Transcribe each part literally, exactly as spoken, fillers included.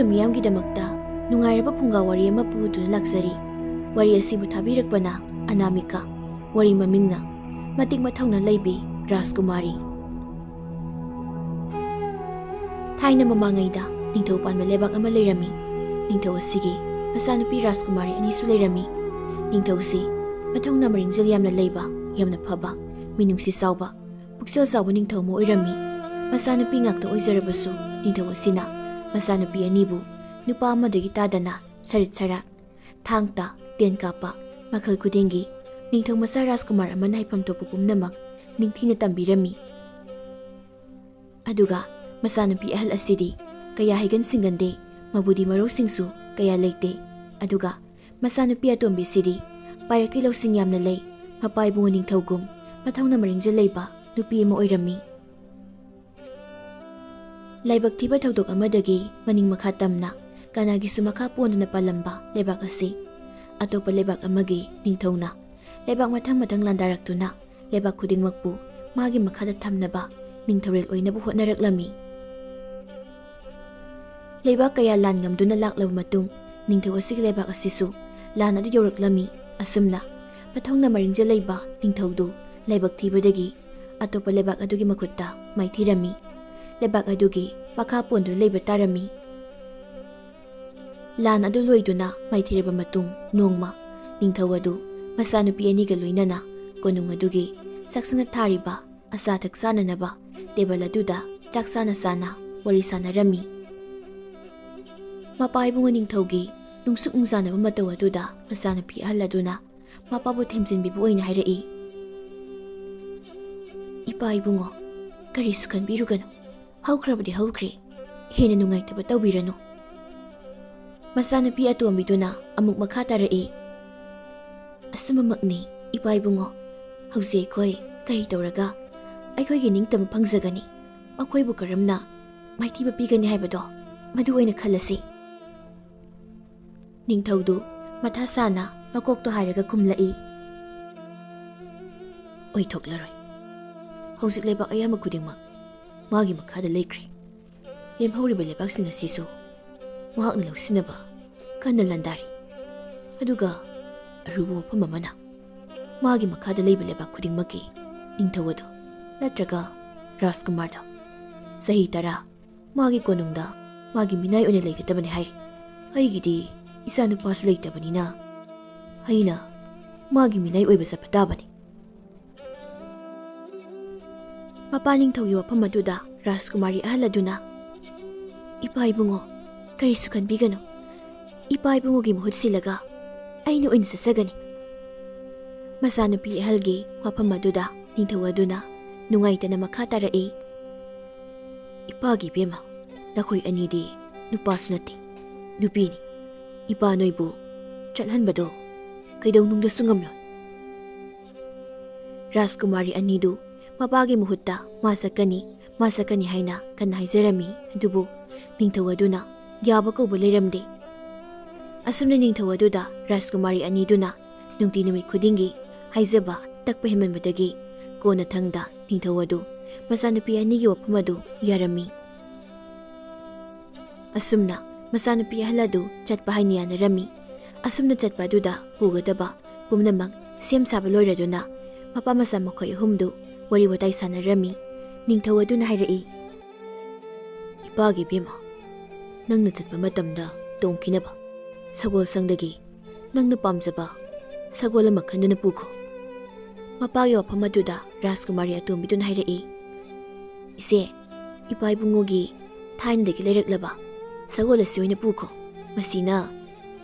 ꯃꯤꯌꯥꯝꯒꯤꯗꯃꯛꯇ ꯅꯨꯡꯉꯥꯏꯔꯕ ꯐꯨꯡꯒꯥ ꯋꯥꯔꯤ ꯑꯃ ꯄꯨꯗꯨꯅ ꯂꯥꯛꯆꯔꯤ꯫ ꯋꯥꯔꯤ ꯑꯁꯤꯕꯨ ꯊꯥꯕꯤꯔꯛꯄꯅ ꯑꯅꯥꯃꯤꯀꯥ꯫ ꯋꯥꯔꯤ ꯃꯃꯤꯡꯅ ꯃꯇꯤꯛ ꯃꯊꯧꯅ ꯂꯩꯕꯤ ꯔꯥꯖꯀꯨꯃꯥꯔꯤ꯫ ꯊꯥꯏꯅ ꯃꯃꯥꯡꯉꯩꯗ ꯅꯤꯡꯊꯧ ꯄꯥꯟꯕ ꯂꯩꯕꯥꯛ ꯑꯃ ꯂꯩꯔꯝꯃꯤ꯫ ꯅꯤꯡꯊꯧ ꯑꯁꯤꯒꯤ ꯃꯆꯥꯅꯨꯄꯤ ꯔꯥꯖꯀꯨꯃꯥꯔꯤ ꯑꯅꯤꯁꯨ ꯂꯩꯔꯝꯃꯤ꯫ ꯅꯤꯡꯊꯧꯁꯤ ꯃꯊꯧꯅ ꯃꯔꯤꯡꯖꯦꯜ ꯌꯥꯝꯅ ꯂꯩꯕ, ꯌꯥꯝꯅ ꯐꯕ, ꯃꯤꯅꯨꯡꯁꯤ ꯆꯥꯎꯕ, ꯄꯨꯛꯆꯦꯜ ꯆꯥꯎꯕ ꯅꯤꯡꯊꯧ ꯑꯃ ꯑꯣꯏꯔꯝꯃꯤ꯫ ꯃꯆꯥꯅꯨꯄꯤ ꯉꯥꯛꯇ ꯑꯣꯏꯖꯔꯕꯁꯨ ꯅꯤꯡꯊꯧ ꯑꯁꯤꯅ ꯃꯆꯥꯅꯨꯄꯤ ꯑꯅꯤꯕꯨ ꯅꯨꯄꯥ ꯑꯃꯗꯒꯤ ꯇꯥꯗꯅ ꯁꯔꯤꯠ ꯁꯔꯥꯛ, ꯊꯥꯡ ꯇꯥ, ꯇꯦꯟ ꯀꯥꯞꯄ, ꯃꯈꯜ ꯈꯨꯗꯤꯡꯒꯤ ꯅꯤꯡꯊꯧ ꯃꯆꯥ ꯔꯥꯖꯀꯨꯃꯥꯔ ꯑꯃꯅ ꯍꯩꯐꯝ ꯊꯣꯛꯄ ꯄꯨꯝꯅꯃꯛ ꯅꯤꯡꯊꯤꯅ ꯇꯝꯕꯤꯔꯝꯃꯤ꯫ ꯑꯗꯨꯒ ꯃꯆꯥꯅꯨꯄꯤ ꯑꯍꯜ ꯑꯁꯤꯗꯤ ꯀꯌꯥ ꯍꯩꯒꯟ ꯁꯤꯡꯒꯟꯗꯦ, ꯃꯕꯨꯗꯤ ꯃꯔꯧꯁꯤꯡꯁꯨ ꯀꯌꯥ ꯂꯩꯇꯦ꯫ ꯑꯗꯨꯒ ꯃꯆꯥꯅꯨꯄꯤ ꯑꯇꯣꯝꯕꯤꯁꯤꯗꯤ ꯄꯥꯏꯔꯛꯀꯤ ꯂꯧꯁꯤꯡ ꯌꯥꯝꯅ ꯂꯩ, ꯃꯄꯥ ꯏꯕꯨꯡꯉꯣ ꯅꯤꯡꯊꯧꯒꯨꯝ ꯃꯊꯧꯅ ꯃꯔꯤꯡꯖ ꯂꯩꯕ ꯅꯨꯄꯤ ꯑꯃ ꯑꯣꯏꯔꯝꯃꯤ꯫ ꯂꯥꯏꯕꯛ ꯊꯤꯕ ꯊꯧꯗꯣꯛ ꯑꯃꯗꯒꯤ ꯃꯅꯤꯡ ꯃꯈꯥ ꯇꯝꯅ ꯀꯅꯥꯒꯤꯁꯨ ꯃꯈꯥ ꯄꯣꯟꯗꯅ ꯄꯥꯜꯂꯝꯕ ꯂꯩꯕꯥꯛ ꯑꯁꯤ ꯑꯇꯣꯞꯄ ꯂꯩꯕꯥꯛ ꯑꯃꯒꯤ ꯅꯤꯡꯊꯧꯅ ꯂꯩꯕꯥꯛ ꯃꯊꯪ ꯃꯊꯪ ꯂꯥꯟꯗꯥꯔꯛꯇꯨꯅ ꯂꯩꯕꯥꯛ ꯈꯨꯗꯤꯡꯃꯛꯄꯨ ꯃꯥꯒꯤ ꯃꯈꯥꯗ ꯊꯝꯅꯕ ꯅꯤꯡꯊꯧꯔꯦꯜ ꯑꯣꯏꯅꯕ ꯍꯣꯠꯅꯔꯛꯂꯝꯃꯤ꯫ ꯂꯩꯕꯥꯛ ꯀꯌꯥ ꯂꯥꯟ ꯉꯝꯗꯨꯅ ꯂꯥꯛꯂꯕ ꯃꯇꯨꯡ ꯅꯤꯡꯊꯧ ꯑꯁꯤꯒꯤ ꯂꯩꯕꯥꯛ ꯑꯁꯤꯁꯨ ꯂꯥꯟ ꯑꯗꯨ ꯌꯧꯔꯛꯂꯝꯃꯤ꯫ ꯑꯁꯨꯝꯅ ꯃꯊꯧꯅ ꯃꯔꯤꯡꯖ ꯂꯩꯕ ꯅꯤꯡꯊꯧꯗꯨ ꯂꯥꯏꯕꯛ ꯊꯤꯕꯗꯒꯤ ꯑꯇꯣꯞꯄ ꯂꯩꯕꯥꯛ ꯑꯗꯨꯒꯤ ꯃꯈꯨꯠꯇ ꯃꯥꯏꯊꯤꯔꯝꯃꯤ꯫ ꯂꯩꯕꯥꯛ ꯑꯗꯨꯒꯤ ꯃꯈꯥ ꯄꯣꯟꯗꯨꯅ ꯂꯩꯕ ꯇꯥꯔꯝꯃꯤ꯫ ꯂꯥꯟ ꯑꯗꯨ ꯂꯣꯏꯗꯨꯅ ꯃꯥꯏꯊꯤꯔꯕ ꯃꯇꯨꯡ ꯅꯣꯡꯃ ꯅꯤꯡꯊꯧ ꯑꯗꯨ ꯃꯆꯥꯅꯨꯄꯤ ꯑꯅꯤꯒ ꯂꯣꯏꯅꯅ ꯀꯣꯅꯨꯡ ꯑꯗꯨꯒꯤ ꯆꯥꯛꯁꯪꯗ ꯊꯥꯔꯤꯕ ꯑꯆꯥ ꯑꯊꯛ ꯆꯥꯅꯅꯕ ꯇꯦꯕꯜ ꯑꯗꯨꯗ ꯆꯥꯛ ꯆꯥꯅ ꯆꯥꯅ ꯋꯥꯔꯤ ꯁꯥꯟꯅꯔꯝꯃꯤ꯫ ꯃꯄꯥ ꯏꯕꯨꯡꯉꯣ ꯅꯤꯡꯊꯧꯒꯤ ꯅꯨꯡꯁꯨꯛ ꯅꯨꯡꯖꯥꯅꯕ ꯃꯇꯧ ꯑꯗꯨꯗ ꯃꯆꯥꯅꯨꯄꯤ ꯑꯍꯜ ꯑꯗꯨꯅ ꯃꯄꯥꯕꯨ ꯊꯦꯝꯖꯤꯟꯕꯤꯕ ꯑꯣꯏꯅ ꯍꯥꯏꯔꯛꯏ, "ꯏꯄꯥ ꯏꯕꯨꯡꯉꯣ, ꯀꯔꯤꯁꯨ ꯈꯟꯕꯤꯔꯨꯒꯅꯨ꯫ ꯍꯧꯈ꯭ꯔꯕꯗꯤ ꯍꯧꯈ꯭ꯔꯦ꯫ ꯍꯦꯟꯅ ꯅꯨꯡꯉꯥꯏꯇꯕ ꯇꯧꯕꯤꯔꯅꯨ꯫" ꯃꯆꯥꯅꯨꯄꯤ ꯑꯇꯣꯝꯕꯤꯗꯨꯅ ꯑꯃꯨꯛ ꯃꯈꯥ ꯇꯥꯔꯛꯏ, "ꯑꯆꯨꯝꯕꯃꯛꯅꯤ, ꯏꯄꯥ ꯏꯕꯨꯡꯉꯣ꯫ ꯍꯧꯖꯤꯛ ꯑꯩꯈꯣꯏ ꯀꯔꯤ ꯇꯧꯔꯒ ꯑꯩꯈꯣꯏꯒꯤ ꯅꯤꯡꯇꯝꯕ ꯐꯪꯖꯒꯅꯤ? ꯃꯈꯣꯏꯕꯨ ꯀꯔꯝꯅ ꯃꯥꯏꯊꯤꯕ ꯄꯤꯒꯅꯤ ꯍꯥꯏꯕꯗꯣ ꯃꯗꯨ ꯑꯣꯏꯅ ꯈꯜꯂꯁꯤ꯫" ꯅꯤꯡꯊꯧꯗꯨ ꯃꯊꯥ ꯁꯥꯅ ꯃꯀꯣꯛꯇꯣ ꯍꯥꯏꯔꯒ ꯈꯨꯝꯂꯛꯏ, "ꯑꯣꯏꯊꯣꯛꯂꯔꯣꯏ꯫ ꯍꯧꯖꯤꯛ ꯂꯩꯕꯥꯛ ꯑꯌꯥꯝꯕ ꯈꯨꯗꯤꯡꯃꯛ ꯃꯥꯒꯤ ꯃꯈꯥꯗ ꯂꯩꯈ꯭ꯔꯦ꯫ ꯂꯦꯝꯍꯧꯔꯤꯕ ꯂꯩꯕꯥꯛꯁꯤꯡ ꯑꯁꯤꯁꯨ ꯃꯍꯥꯛꯅ ꯂꯧꯁꯤꯟꯅꯕ ꯀꯟꯅ ꯂꯥꯟꯗꯥꯔꯤ꯫ ꯑꯗꯨꯒ ꯑꯔꯨꯕ ꯋꯥꯐꯝ ꯑꯃꯅ, ꯃꯥꯒꯤ ꯃꯈꯥꯗ ꯂꯩꯕ ꯂꯩꯕꯥꯛ ꯈꯨꯗꯤꯡꯃꯛꯀꯤ ꯅꯤꯡꯊꯧ ꯑꯗꯨ, ꯅꯠꯇ꯭ꯔꯒ ꯔꯥꯖꯀꯨꯃꯥꯔꯗ, ꯆꯍꯤ ꯇꯔꯥ ꯃꯥꯒꯤ ꯀꯣꯅꯨꯡꯗ ꯃꯥꯒꯤ ꯃꯤꯅꯥꯏ ꯑꯣꯏꯅ ꯂꯩꯒꯗꯕꯅꯤ ꯍꯥꯏꯔꯤ꯫ ꯑꯩꯒꯤꯗꯤ ꯏꯆꯥꯅꯨꯄꯥꯁꯨ ꯂꯩꯇꯕꯅꯤꯅ ꯑꯩꯅ ꯃꯥꯒꯤ ꯃꯤꯅꯥꯏ ꯑꯣꯏꯕ ꯆꯠꯄ ꯇꯥꯕꯅꯤ꯫ ꯃꯄꯥ ꯅꯤꯡꯊꯧꯒꯤ ꯋꯥꯐꯝ ꯑꯗꯨꯗ ꯔꯥꯖꯀꯨꯃꯥꯔꯤ ꯑꯍꯜ ꯑꯗꯨꯅ, "ꯏꯄꯥ ꯏꯕꯨꯡꯉꯣ, ꯀꯔꯤꯁꯨ ꯈꯟꯕꯤꯒꯅꯨ꯫ ꯏꯄꯥ ꯏꯕꯨꯡꯉꯣꯒꯤ ꯃꯍꯨꯠ ꯁꯤꯜꯂꯒ ꯑꯩꯅ ꯑꯣꯏꯅ ꯆꯠꯆꯒꯅꯤ꯫" ꯃꯆꯥꯅꯨꯄꯤ ꯑꯍꯜꯒꯤ ꯋꯥꯐꯝ ꯑꯗꯨꯗ ꯅꯤꯡꯊꯧ ꯑꯗꯨꯅ ꯅꯨꯡꯉꯥꯏꯇꯅ ꯃꯈꯥ ꯇꯥꯔꯛꯏ, "ꯏꯄꯥꯒꯤ ꯏꯕꯦꯝꯃ, ꯅꯈꯣꯏ ꯑꯅꯤꯗꯤ ꯅꯨꯄꯥꯁꯨ ꯅꯠꯇꯦ, ꯅꯨꯄꯤꯅꯤ꯫ ꯏꯄꯥ ꯅꯣꯏꯕꯨ ꯆꯠꯍꯟꯕꯗꯣ ꯀꯩꯗꯧꯅꯨꯡꯗꯁꯨ ꯉꯝꯂꯣꯏ꯫" ꯔꯥꯖꯀꯨꯃꯥꯔꯤ ꯑꯅꯤꯗꯨ ꯃꯄꯥꯒꯤ ꯃꯍꯨꯠꯇ ꯃꯥ ꯆꯠꯀꯅꯤ, ꯃꯥ ꯆꯠꯀꯅꯤ ꯍꯥꯏꯅ ꯀꯟꯅ ꯍꯥꯏꯖꯔꯝꯃꯤ꯫ ꯑꯗꯨꯕꯨ ꯅꯤꯡꯊꯧ ꯑꯗꯨꯅ ꯌꯥꯕ ꯀꯧꯕ ꯂꯩꯔꯝꯗꯦ꯫ ꯑꯁꯨꯝꯅ ꯅꯤꯡꯊꯧ ꯑꯗꯨꯗ ꯔꯥꯖꯀꯨꯃꯥꯔꯤ ꯑꯅꯤꯗꯨꯅ ꯅꯨꯡꯇꯤ ꯅꯨꯃꯤꯠ ꯈꯨꯗꯤꯡꯒꯤ ꯍꯥꯏꯖꯕ ꯇꯛꯄ ꯍꯦꯟꯃꯟꯕꯗꯒꯤ ꯀꯣꯟꯅꯊꯪꯗ ꯅꯤꯡꯊꯧ ꯑꯗꯨ ꯃꯆꯥꯅꯨꯄꯤ ꯑꯅꯤꯒꯤ ꯋꯥꯐꯝ ꯑꯗꯨ ꯌꯥꯔꯝꯃꯤ꯫ ꯑꯁꯨꯝꯅ ꯃꯆꯥꯅꯨꯄꯤ ꯑꯍꯜ ꯑꯗꯨ ꯆꯠꯄ ꯍꯥꯏꯅ ꯌꯥꯅꯔꯝꯃꯤ꯫ ꯑꯁꯨꯝꯅ ꯆꯠꯄ ꯑꯗꯨꯗ ꯄꯨꯒꯗꯕ ꯄꯨꯝꯅꯃꯛ ꯁꯦꯝ ꯁꯥꯕ ꯂꯣꯏꯔꯗꯨꯅ ꯃꯄꯥ ꯃꯆꯥ ꯃꯈꯣꯏ ꯑꯍꯨꯝꯗꯨ ꯋꯥꯔꯤ ꯋꯥꯇꯥꯏ ꯁꯥꯟꯅꯔꯝꯃꯤ꯫ ꯅꯤꯡꯊꯧ ꯑꯗꯨꯅ ꯍꯥꯏꯔꯛꯏ, "ꯏꯄꯥꯒꯤ ꯏꯕꯦꯝꯃ, ꯅꯪꯅ ꯆꯠꯄ ꯃꯇꯝꯗ ꯇꯣꯡꯈꯤꯅꯕ ꯁꯒꯣꯜ ꯁꯪꯗꯒꯤ ꯅꯪꯅ ꯄꯥꯝꯖꯕ ꯁꯒꯣꯜ ꯑꯃ ꯈꯟꯗꯨꯅ ꯄꯨꯈꯣ꯫" ꯃꯄꯥꯒꯤ ꯋꯥꯐꯝ ꯑꯗꯨꯗ ꯔꯥꯖꯀꯨꯃꯥꯔꯤ ꯑꯇꯣꯝꯕꯤꯗꯨꯅ ꯍꯥꯏꯔꯛꯏ, "ꯏꯆꯦ, ꯏꯄꯥ ꯏꯕꯨꯡꯉꯣꯒꯤ ꯊꯥꯏꯅꯗꯒꯤ ꯂꯩꯔꯛꯂꯕ ꯁꯒꯣꯜ ꯑꯁꯤ ꯑꯣꯏꯅ ꯄꯨꯈꯣ꯫ ꯃꯁꯤꯅ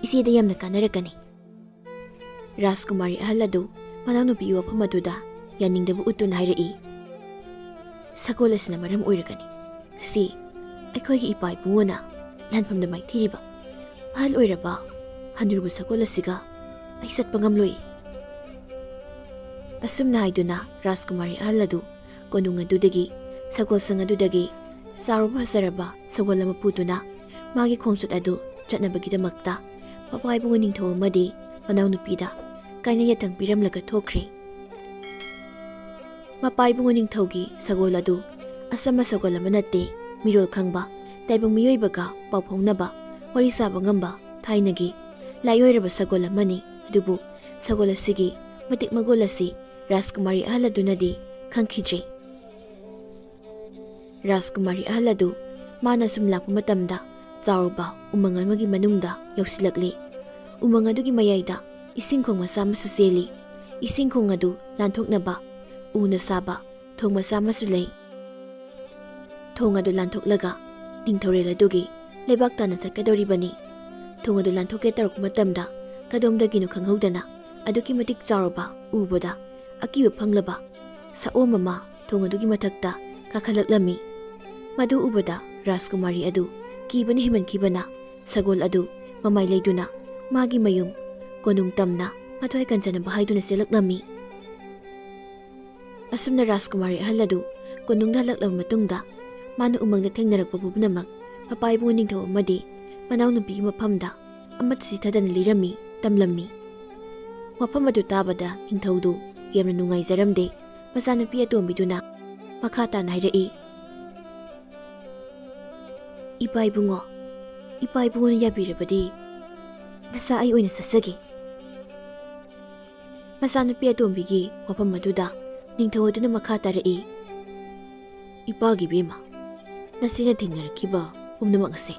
ꯏꯆꯦꯗ ꯌꯥꯝꯅ ꯀꯥꯟꯅꯔꯛꯀꯅꯤ꯫" ꯔꯥꯖꯀꯨꯃꯥꯔꯤ ꯑꯍꯜ ꯑꯗꯨ ꯃꯅꯥꯎꯅꯨꯄꯤꯒꯤ ꯋꯥꯐꯝ ꯑꯗꯨꯗ ꯌꯥꯅꯤꯡꯗꯕ ꯎꯠꯇꯨꯅ ꯍꯥꯏꯔꯛꯏ, "ꯁꯒꯣꯜ ꯑꯁꯤꯅ ꯃꯔꯝ ꯑꯣꯏꯔꯒꯅꯤ ꯉꯁꯤ ꯑꯩꯈꯣꯏꯒꯤ ꯏꯄꯥ ꯏꯕꯨꯡꯉꯣꯅ ꯂꯥꯟꯐꯝꯗ ꯃꯥꯏꯊꯤꯔꯤꯕ꯫ ꯑꯍꯜ ꯑꯣꯏꯔꯕ ꯍꯅꯨꯔꯕ ꯁꯒꯣꯜ ꯑꯁꯤꯒ ꯑꯩ ꯆꯠꯄ ꯉꯝꯂꯣꯏ꯫" ꯑꯁꯨꯝꯅ ꯍꯥꯏꯗꯨꯅ ꯔꯥꯖꯀꯨꯃꯥꯔꯤ ꯑꯍꯜ ꯑꯗꯨ ꯀꯣꯅꯨꯡ ꯑꯗꯨꯗꯒꯤ, ꯁꯒꯣꯜꯁꯪ ꯑꯗꯨꯗꯒꯤ ꯆꯥꯎꯔꯕ ꯐꯖꯔꯕ ꯁꯒꯣꯜ ꯑꯃ ꯄꯨꯗꯨꯅ ꯃꯥꯒꯤ ꯈꯣꯡꯆꯠ ꯑꯗꯨ ꯆꯠꯅꯕꯒꯤꯗꯃꯛꯇ ꯃꯄꯥ ꯏꯕꯨꯡꯉꯣ ꯅꯤꯡꯊꯧ ꯑꯃꯗꯤ ꯃꯅꯥꯎꯅꯨꯄꯤꯗ ꯀꯥꯏꯅ ꯌꯥꯊꯪ ꯄꯤꯔꯝꯂꯒ ꯊꯣꯛꯈ꯭ꯔꯦ꯫ ꯃꯄꯥ ꯏꯕꯨꯡꯉꯣ ꯅꯤꯡꯊꯧꯒꯤ ꯁꯒꯣꯜ ꯑꯗꯨ ꯑꯆꯝꯕ ꯁꯒꯣꯜ ꯑꯃ ꯅꯠꯇꯦ, ꯃꯤꯔꯣꯜ ꯈꯪꯕ ꯇꯥꯏꯕꯪ ꯃꯤꯑꯣꯏꯕꯒ ꯄꯥꯎ ꯐꯥꯎꯅꯕ ꯋꯥꯔꯤ ꯁꯥꯕ ꯉꯝꯕ ꯊꯥꯏꯅꯒꯤ ꯂꯥꯏꯑꯣꯏꯔꯕ ꯁꯒꯣꯜ ꯑꯃꯅꯤ꯫ ꯑꯗꯨꯕꯨ ꯁꯒꯣꯜ ꯑꯁꯤꯒꯤ ꯃꯇꯤꯛ ꯃꯒꯨꯟ ꯑꯁꯤ ꯔꯥꯖꯀꯨꯃꯥꯔꯤ ꯑꯍꯜ ꯑꯗꯨꯅꯗꯤ ꯈꯪꯈꯤꯗ꯭ꯔꯤ꯫ ꯔꯥꯖꯀꯨꯃꯥꯔꯤ ꯑꯍꯜ ꯑꯗꯨ ꯃꯥꯅ ꯁꯨꯝ ꯂꯥꯛꯄ ꯃꯇꯝꯗ ꯆꯥꯎꯔꯕ ꯎꯃꯪ ꯑꯃꯒꯤ ꯃꯅꯨꯡꯗ ꯌꯧꯁꯤꯜꯂꯛꯂꯤ꯫ ꯎꯃꯪ ꯑꯗꯨꯒꯤ ꯃꯌꯥꯏꯗ ꯏꯁꯤꯡ ꯈꯣꯡ ꯃꯆꯥ ꯑꯃꯁꯨ ꯆꯦꯜꯂꯤ꯫ ꯏꯁꯤꯡ ꯈꯣꯡ ꯑꯗꯨ ꯂꯥꯟꯊꯣꯛꯅꯕ ꯎꯅ ꯁꯥꯕ ꯊꯣꯡ ꯃꯆꯥ ꯑꯃꯁꯨ ꯂꯩ꯫ ꯊꯣꯡ ꯑꯗꯨ ꯂꯥꯟꯊꯣꯛꯂꯒ ꯅꯤꯡꯊꯧꯔꯦꯜ ꯑꯗꯨꯒꯤ ꯂꯩꯕꯥꯛ ꯇꯥꯟꯅ ꯆꯠꯀꯗꯧꯔꯤꯕꯅꯤ꯫ ꯊꯣꯡ ꯑꯗꯨ ꯂꯥꯟꯊꯣꯛꯀꯦ ꯇꯧꯔꯛꯄ ꯃꯇꯝꯗ ꯀꯗꯣꯝꯗꯒꯤꯅꯣ ꯈꯪꯍꯧꯗꯅ ꯑꯗꯨꯛꯀꯤ ꯃꯇꯤꯛ ꯆꯥꯎꯔꯕ ꯎꯕꯗ ꯑꯀꯤꯕ ꯐꯪꯂꯕ ꯁꯑꯣꯝ ꯑꯃ ꯊꯣꯡ ꯑꯗꯨꯒꯤ ꯃꯊꯛꯇ ꯀꯥꯈꯠꯂꯛꯂꯝꯃꯤ꯫ ꯃꯗꯨ ꯎꯕꯗ ꯔꯥꯖꯀꯨꯃꯥꯔꯤ ꯑꯗꯨ ꯀꯤꯕꯅ ꯍꯦꯟꯃꯟꯈꯤꯕꯅ ꯁꯒꯣꯜ ꯑꯗꯨ ꯃꯃꯥꯏ ꯂꯩꯗꯨꯅ ꯃꯥꯒꯤ ꯃꯌꯨꯝ ꯀꯣꯅꯨꯡ ꯇꯝꯅ ꯃꯊ꯭ꯋꯥꯏ ꯀꯟꯖꯅꯕ ꯍꯥꯏꯗꯨꯅ ꯆꯦꯜꯂꯛꯂꯝꯃꯤ꯫ ꯑꯁꯨꯝꯅ ꯔꯥꯖꯀꯨꯃꯥꯔꯤ ꯑꯍꯜ ꯑꯗꯨ ꯀꯣꯅꯨꯡꯗ ꯍꯜꯂꯛꯂꯕ ꯃꯇꯨꯡꯗ ꯃꯥꯅ ꯎꯃꯪꯗ ꯊꯦꯡꯅꯔꯛꯄ ꯄꯨꯝꯅꯃꯛ ꯃꯄꯥ ꯏꯕꯨꯡ ꯅꯤꯡꯊꯧ ꯑꯃꯗꯤ ꯃꯅꯥꯎꯅꯨꯄꯤꯒꯤ ꯃꯐꯝꯗ ꯑꯃꯠꯇ ꯆꯤꯊꯗꯅ ꯂꯤꯔꯝꯃꯤ, ꯇꯝꯂꯝꯃꯤ꯫ ꯋꯥꯐꯝ ꯑꯗꯨ ꯇꯥꯕꯗ ꯅꯤꯡꯊꯧꯗꯨ ꯌꯥꯝꯅ ꯅꯨꯡꯉꯥꯏꯖꯔꯝꯗꯦ꯫ ꯃꯆꯥꯅꯨꯄꯤ ꯑꯇꯣꯝꯕꯤꯗꯨꯅ ꯃꯈꯥ ꯇꯥꯅ ꯍꯥꯏꯔꯛꯏ, "ꯏꯄꯥ ꯏꯕꯨꯡꯉꯣ, ꯏꯄꯥ ꯏꯕꯨꯡꯉꯣꯅ ꯌꯥꯕꯤꯔꯕꯗꯤ ꯅꯆꯥ ꯑꯩ ꯑꯣꯏꯅ ꯆꯠꯆꯒꯦ꯫" ꯃꯆꯥꯅꯨꯄꯤ ꯑꯇꯣꯝꯕꯤꯒꯤ ꯋꯥꯐꯝ ꯑꯗꯨꯗ ꯅꯤꯡꯊꯧ ꯑꯗꯨꯅ ꯃꯈꯥ ꯇꯥꯔꯛꯏ, "ꯏꯄꯥꯒꯤ ꯏꯕꯦꯝꯃ, ꯅꯆꯦꯅ ꯊꯦꯡꯅꯔꯛꯈꯤꯕ ꯄꯨꯝꯅꯃꯛ ꯑꯁꯦ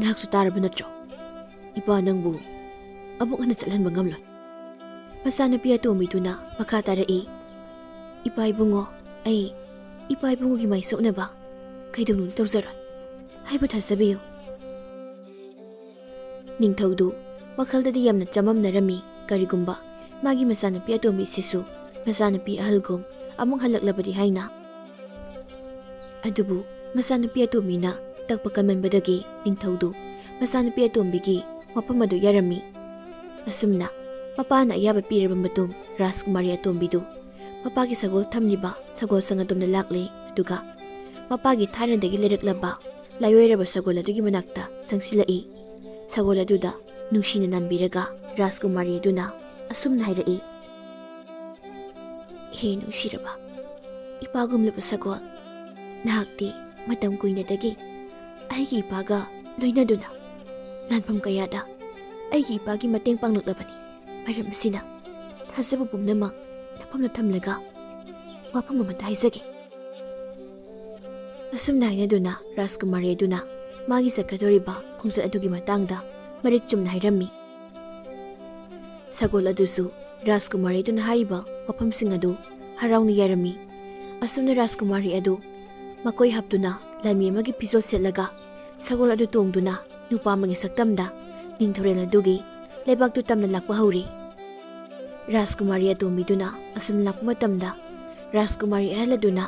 ꯅꯍꯥꯛꯁꯨ ꯇꯥꯔꯕ ꯅꯠꯇ꯭ꯔꯣ? ꯏꯄꯥ ꯅꯪꯕꯨ ꯑꯃꯨꯛ ꯍꯟꯅ ꯆꯠꯍꯟꯕ ꯉꯝꯂꯣꯏ꯫" ꯃꯆꯥꯅꯨꯄꯤ ꯑꯇꯣꯝꯕꯤꯗꯨꯅ ꯃꯈꯥ ꯇꯥꯔꯛꯏ, "ꯏꯄꯥ ꯏꯕꯨꯡꯉꯣ, ꯑꯩ ꯏꯄꯥ ꯏꯕꯨꯡꯉꯣꯒꯤ ꯃꯥꯏꯁꯣꯛꯅꯕ ꯀꯩꯗꯧꯅꯨꯡꯗ ꯇꯧꯖꯔꯣꯏ꯫ ꯑꯩꯕꯨ ꯊꯥꯖꯕꯤꯌꯨ꯫" ꯅꯤꯡꯊꯧꯗꯨ ꯋꯥꯈꯜꯗꯗꯤ ꯌꯥꯝꯅ ꯆꯃꯝꯅꯔꯝꯃꯤ꯫ ꯀꯔꯤꯒꯨꯝꯕ ꯃꯥꯒꯤ ꯃꯆꯥꯅꯨꯄꯤ ꯑꯇꯣꯝꯕꯤꯁꯤꯁꯨ ꯃꯆꯥꯅꯨꯄꯤ ꯑꯍꯜꯒꯨꯝ ꯑꯃꯨꯛ ꯍꯜꯂꯛꯂꯕꯗꯤ ꯍꯥꯏꯅ꯫ ꯑꯗꯨꯕꯨ ꯃꯆꯥꯅꯨꯄꯤ ꯑꯇꯣꯝꯕꯤꯅ ꯇꯛꯄ ꯀꯟꯃꯟꯕꯗꯒꯤ ꯅꯤꯡꯊꯧꯗꯨ ꯃꯆꯥꯅꯨꯄꯤ ꯑꯇꯣꯝꯕꯤꯒꯤ ꯋꯥꯐꯝ ꯑꯗꯨ ꯌꯥꯔꯝꯃꯤ꯫ ꯑꯁꯨꯝꯅ ꯃꯄꯥꯅ ꯑꯌꯥꯕ ꯄꯤꯔꯕ ꯃꯇꯨꯡ ꯔꯥꯖꯀꯨꯃꯥꯔꯤ ꯑꯇꯣꯝꯕꯤꯗꯨ ꯃꯄꯥꯒꯤ ꯁꯒꯣꯜ ꯊꯝꯂꯤꯕ ꯁꯒꯣꯜ ꯁꯪ ꯑꯗꯣꯝꯗ ꯂꯥꯛꯂꯦ꯫ ꯑꯗꯨꯒ ꯃꯄꯥꯒꯤ ꯊꯥꯏꯅꯗꯒꯤ ꯂꯩꯔꯛꯂꯕ ꯂꯥꯏꯑꯣꯏꯔꯕ ꯁꯒꯣꯜ ꯑꯗꯨꯒꯤ ꯃꯅꯥꯛꯇ ꯆꯪꯁꯤꯜꯂꯛꯏ꯫ ꯁꯒꯣꯜ ꯑꯗꯨꯗ ꯅꯨꯡꯁꯤꯅ ꯅꯥꯟꯕꯤꯔꯒ ꯔꯥꯖꯀꯨꯃꯥꯔꯤ ꯑꯗꯨꯅ ꯑꯁꯨꯝꯅ ꯍꯥꯏꯔꯛꯏ, "ꯍꯦ ꯅꯨꯡꯁꯤꯔꯕ ꯏꯄꯥꯒꯨꯝꯂꯕ ꯁꯒꯣꯜ, ꯅꯍꯥꯛꯇꯤ ꯃꯇꯝ ꯀꯨꯏꯅꯗꯒꯤ ꯑꯩꯒꯤ ꯏꯄꯥꯒ ꯂꯣꯏꯅꯗꯨꯅ ꯂꯥꯟꯐꯝ ꯀꯌꯥꯗ ꯑꯩꯒꯤ ꯏꯄꯥꯒꯤ ꯃꯇꯦꯡ ꯄꯥꯡꯂꯛꯂꯕꯅꯤ꯫ ꯃꯔꯝ ꯑꯁꯤꯅ ꯊꯥꯖꯕ ꯄꯨꯝꯅꯃꯛ ꯅꯐꯝꯗ ꯊꯝꯂꯒ ꯋꯥꯐꯝ ꯑꯃꯇ ꯍꯥꯏꯖꯒꯦ꯫ ꯑꯁꯨꯝꯅ ꯍꯥꯏꯅꯗꯨꯅ ꯔꯥꯖꯀꯨꯃꯥꯔꯤ ꯑꯗꯨꯅ ꯃꯥꯒꯤ ꯆꯠꯀꯗꯧꯔꯤꯕ ꯈꯣꯡꯆꯠ ꯑꯗꯨꯒꯤ ꯃꯇꯥꯡꯗ ꯃꯔꯤꯛ ꯆꯨꯝꯅ ꯍꯥꯏꯔꯝꯃꯤ꯫ ꯁꯒꯣꯜ ꯑꯗꯨꯁꯨ ꯔꯥꯖꯀꯨꯃꯥꯔꯤ ꯑꯗꯨꯅ ꯍꯥꯏꯔꯤꯕ ꯋꯥꯐꯝꯁꯤꯡ ꯑꯗꯨ ꯍꯔꯥꯎꯅ ꯌꯥꯔꯝꯃꯤ꯫ ꯑꯁꯨꯝꯅ ꯔꯥꯖꯀꯨꯃꯥꯔꯤ ꯑꯗꯨ ꯃꯀꯣꯏ ꯍꯥꯞꯇꯨꯅ ꯂꯥꯟꯃꯤ ꯑꯃꯒꯤ ꯐꯤꯖꯣꯜ ꯁꯦꯠꯂꯒ ꯁꯒꯣꯜ ꯑꯗꯨ ꯇꯣꯡꯗꯨꯅ ꯅꯨꯄꯥ ꯑꯃꯒꯤ ꯁꯛꯇꯝꯗ ꯅꯤꯡꯊꯧꯔꯦꯜ ꯑꯗꯨꯒꯤ ꯂꯩꯕꯥꯛꯇꯨ ꯇꯝꯅ ꯂꯥꯛꯄ ꯍꯧꯔꯤ꯫ ꯔꯥꯖꯀꯨꯃꯥꯔꯤ ꯑꯇꯣꯝꯕꯤꯗꯨꯅ ꯑꯁꯨꯝ ꯂꯥꯛꯄ ꯃꯇꯝꯗ ꯔꯥꯖꯀꯨꯃꯥꯔꯤ ꯑꯍꯜ ꯑꯗꯨꯅ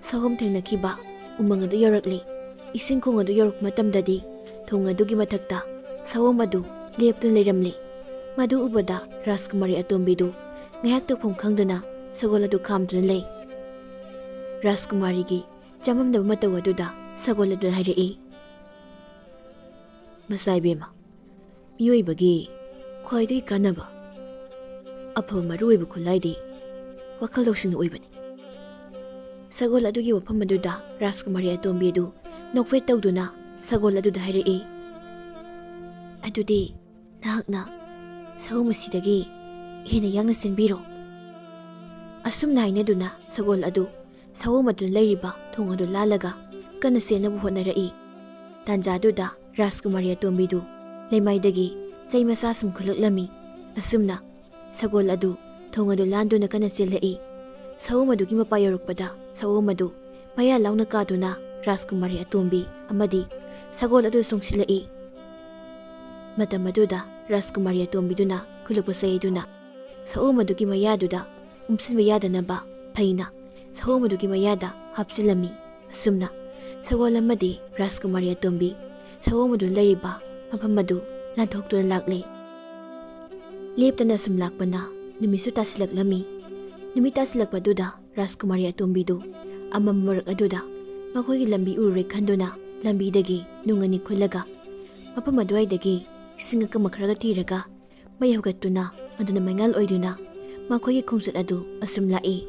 ꯁꯑꯣꯝ ꯊꯦꯡꯅꯈꯤꯕ ꯎꯃꯪ ꯑꯗꯨ ꯌꯧꯔꯛꯂꯤ꯫ ꯏꯁꯤꯡ ꯈꯣꯡ ꯑꯗꯨ ꯌꯧꯔꯛꯄ ꯃꯇꯝꯗꯗꯤ ꯊꯣꯡ ꯑꯗꯨꯒꯤ ꯃꯊꯛꯇ ꯁꯑꯣꯝ ꯑꯗꯨ ꯂꯦꯞꯇꯨꯅ ꯂꯩꯔꯝꯂꯤ꯫ ꯃꯗꯨ ꯎꯕꯗ ꯔꯥꯖꯀꯨꯃꯥꯔꯤ ꯑꯇꯣꯝꯕꯤꯗꯨ ꯉꯥꯏꯍꯥꯛ ꯇꯧꯐꯝ ꯈꯪꯗꯅ ꯁꯒꯣꯜ ꯑꯗꯨ ꯈꯥꯝꯗꯨꯅ ꯂꯩ꯫ ꯔꯥꯖꯀꯨꯃꯥꯔꯤꯒꯤ ꯆꯃꯝꯅꯕ ꯃꯇꯧ ꯑꯗꯨꯗ ꯁꯒꯣꯜ ꯑꯗꯨꯅ ꯍꯥꯏꯔꯛꯏ, "ꯃꯆꯥ ꯏꯕꯦꯝꯃ, ꯃꯤꯑꯣꯏꯕꯒꯤ ꯈ꯭ꯋꯥꯏꯗꯒꯤ ꯀꯥꯟꯅꯕ, ꯑꯐꯕ ꯃꯔꯨ ꯑꯣꯏꯕ ꯈꯨꯠꯂꯥꯏꯗꯤ ꯋꯥꯈꯜ ꯂꯧꯁꯤꯡꯅ ꯑꯣꯏꯕꯅꯤ꯫" ꯁꯒꯣꯜ ꯑꯗꯨꯒꯤ ꯋꯥꯐꯝ ꯑꯗꯨꯗ ꯔꯥꯖꯀꯨꯃꯥꯔꯤ ꯑꯇꯣꯝꯕꯤ ꯑꯗꯨ ꯅꯣꯛꯐꯦꯠ ꯇꯧꯗꯨꯅ ꯁꯒꯣꯜ ꯑꯗꯨꯗ ꯍꯥꯏꯔꯛꯏ, "ꯑꯗꯨꯗꯤ ꯅꯍꯥꯛꯅ ꯁꯑꯣꯝ ꯑꯁꯤꯗꯒꯤ ꯍꯦꯟꯅ ꯌꯥꯡꯅ ꯆꯦꯟꯕꯤꯔꯣ꯫" ꯑꯁꯨꯝꯅ ꯍꯥꯏꯅꯗꯨꯅ ꯁꯒꯣꯜ ꯑꯗꯨ ꯁꯑꯣꯝ ꯑꯗꯨꯅ ꯂꯩꯔꯤꯕ ꯊꯣꯡ ꯑꯗꯨ ꯂꯥꯜꯂꯒ ꯀꯟꯅ ꯆꯦꯟꯅꯕ ꯍꯣꯠꯅꯔꯛꯏ꯫ ꯇꯥꯟꯖꯥꯗꯨꯗ ꯔꯥꯖꯀꯨꯃꯥꯔꯤ ꯑꯇꯣꯝꯕꯤꯗꯨ ꯂꯩꯃꯥꯏꯗꯒꯤ ꯆꯩ ꯃꯆꯥ ꯁꯨꯝ ꯈꯨꯠꯂꯛꯂꯝꯃꯤ꯫ ꯑꯁꯨꯝꯅ ꯁꯒꯣꯜ ꯑꯗꯨ ꯊꯣꯡ ꯑꯗꯨ ꯂꯥꯟꯗꯨꯅ ꯀꯟꯅ ꯆꯦꯜꯂꯛꯏ꯫ ꯁꯑꯣꯝ ꯑꯗꯨꯒꯤ ꯃꯄꯥ ꯌꯧꯔꯛꯄꯗ ꯁꯑꯣꯝ ꯑꯗꯨ ꯃꯌꯥ ꯂꯥꯎꯅ ꯀꯥꯗꯨꯅ ꯔꯥꯖꯀꯨꯃꯥꯔꯤ ꯑꯇꯣꯝꯕꯤ ꯑꯃꯗꯤ ꯁꯒꯣꯜ ꯑꯗꯨ ꯆꯣꯡꯁꯤꯜꯂꯛꯏ꯫ ꯃꯇꯝ ꯑꯗꯨꯗ ꯔꯥꯖꯀꯨꯃꯥꯔꯤ ꯑꯇꯣꯝꯕꯤꯗꯨꯅ ꯈꯨꯜꯂꯛꯄ ꯆꯩ ꯑꯗꯨꯅ ꯁꯑꯣꯝ ꯑꯗꯨꯒꯤ ꯃꯌꯥꯗꯨꯗ ꯎꯝꯁꯤꯟꯕ ꯌꯥꯗꯅꯕ ꯐꯩꯅ ꯁꯑꯣꯝ ꯑꯗꯨꯒꯤ ꯃꯌꯥꯗ ꯍꯥꯞꯆꯤꯜꯂꯝꯃꯤ꯫ ꯑꯁꯨꯝꯅ ꯁꯒꯣꯜ ꯑꯃꯗꯤ ꯔꯥꯖꯀꯨꯃꯥꯔꯤ ꯑꯇꯣꯝꯕꯤ ꯁꯑꯣꯝ ꯑꯗꯨ ꯂꯩꯔꯤꯕ ꯃꯐꯝ ꯑꯗꯨ ꯂꯥꯟꯊꯣꯛꯇꯨꯅ ꯂꯥꯛꯂꯦ꯫ ꯂꯦꯞꯇꯅ ꯁꯨꯝ ꯂꯥꯛꯄꯅ ꯅꯨꯃꯤꯠꯁꯨ ꯇꯥꯁꯤꯜꯂꯛꯂꯝꯃꯤ꯫ ꯅꯨꯃꯤꯠ ꯇꯥꯁꯤꯜꯂꯛꯄꯗꯨꯗ ꯔꯥꯖꯀꯨꯃꯥꯔꯤ ꯑꯇꯣꯝꯕꯤꯗꯨ ꯑꯃꯝꯕ ꯃꯔꯛ ꯑꯗꯨꯗ ꯃꯈꯣꯏꯒꯤ ꯂꯝꯕꯤ ꯎꯔꯨꯔꯦ ꯈꯟꯗꯨꯅ ꯂꯝꯕꯤꯗꯒꯤ ꯅꯨꯡ ꯑꯅꯤ ꯈꯨꯜꯂꯒ ꯃꯐꯝ ꯑꯗꯨꯋꯥꯏꯗꯒꯤ ꯏꯁꯤꯡ ꯑꯀꯪꯕ ꯈꯔꯒ ꯊꯤꯔꯒ ꯃꯩ ꯍꯧꯒꯠꯇꯨꯅ ꯃꯗꯨꯅ ꯃꯩꯉꯥꯜ ꯑꯣꯏꯗꯨꯅ ꯃꯈꯣꯏꯒꯤ ꯈꯣꯡꯆꯠ ꯑꯗꯨ ꯑꯁꯨꯝ ꯂꯥꯛꯏ꯫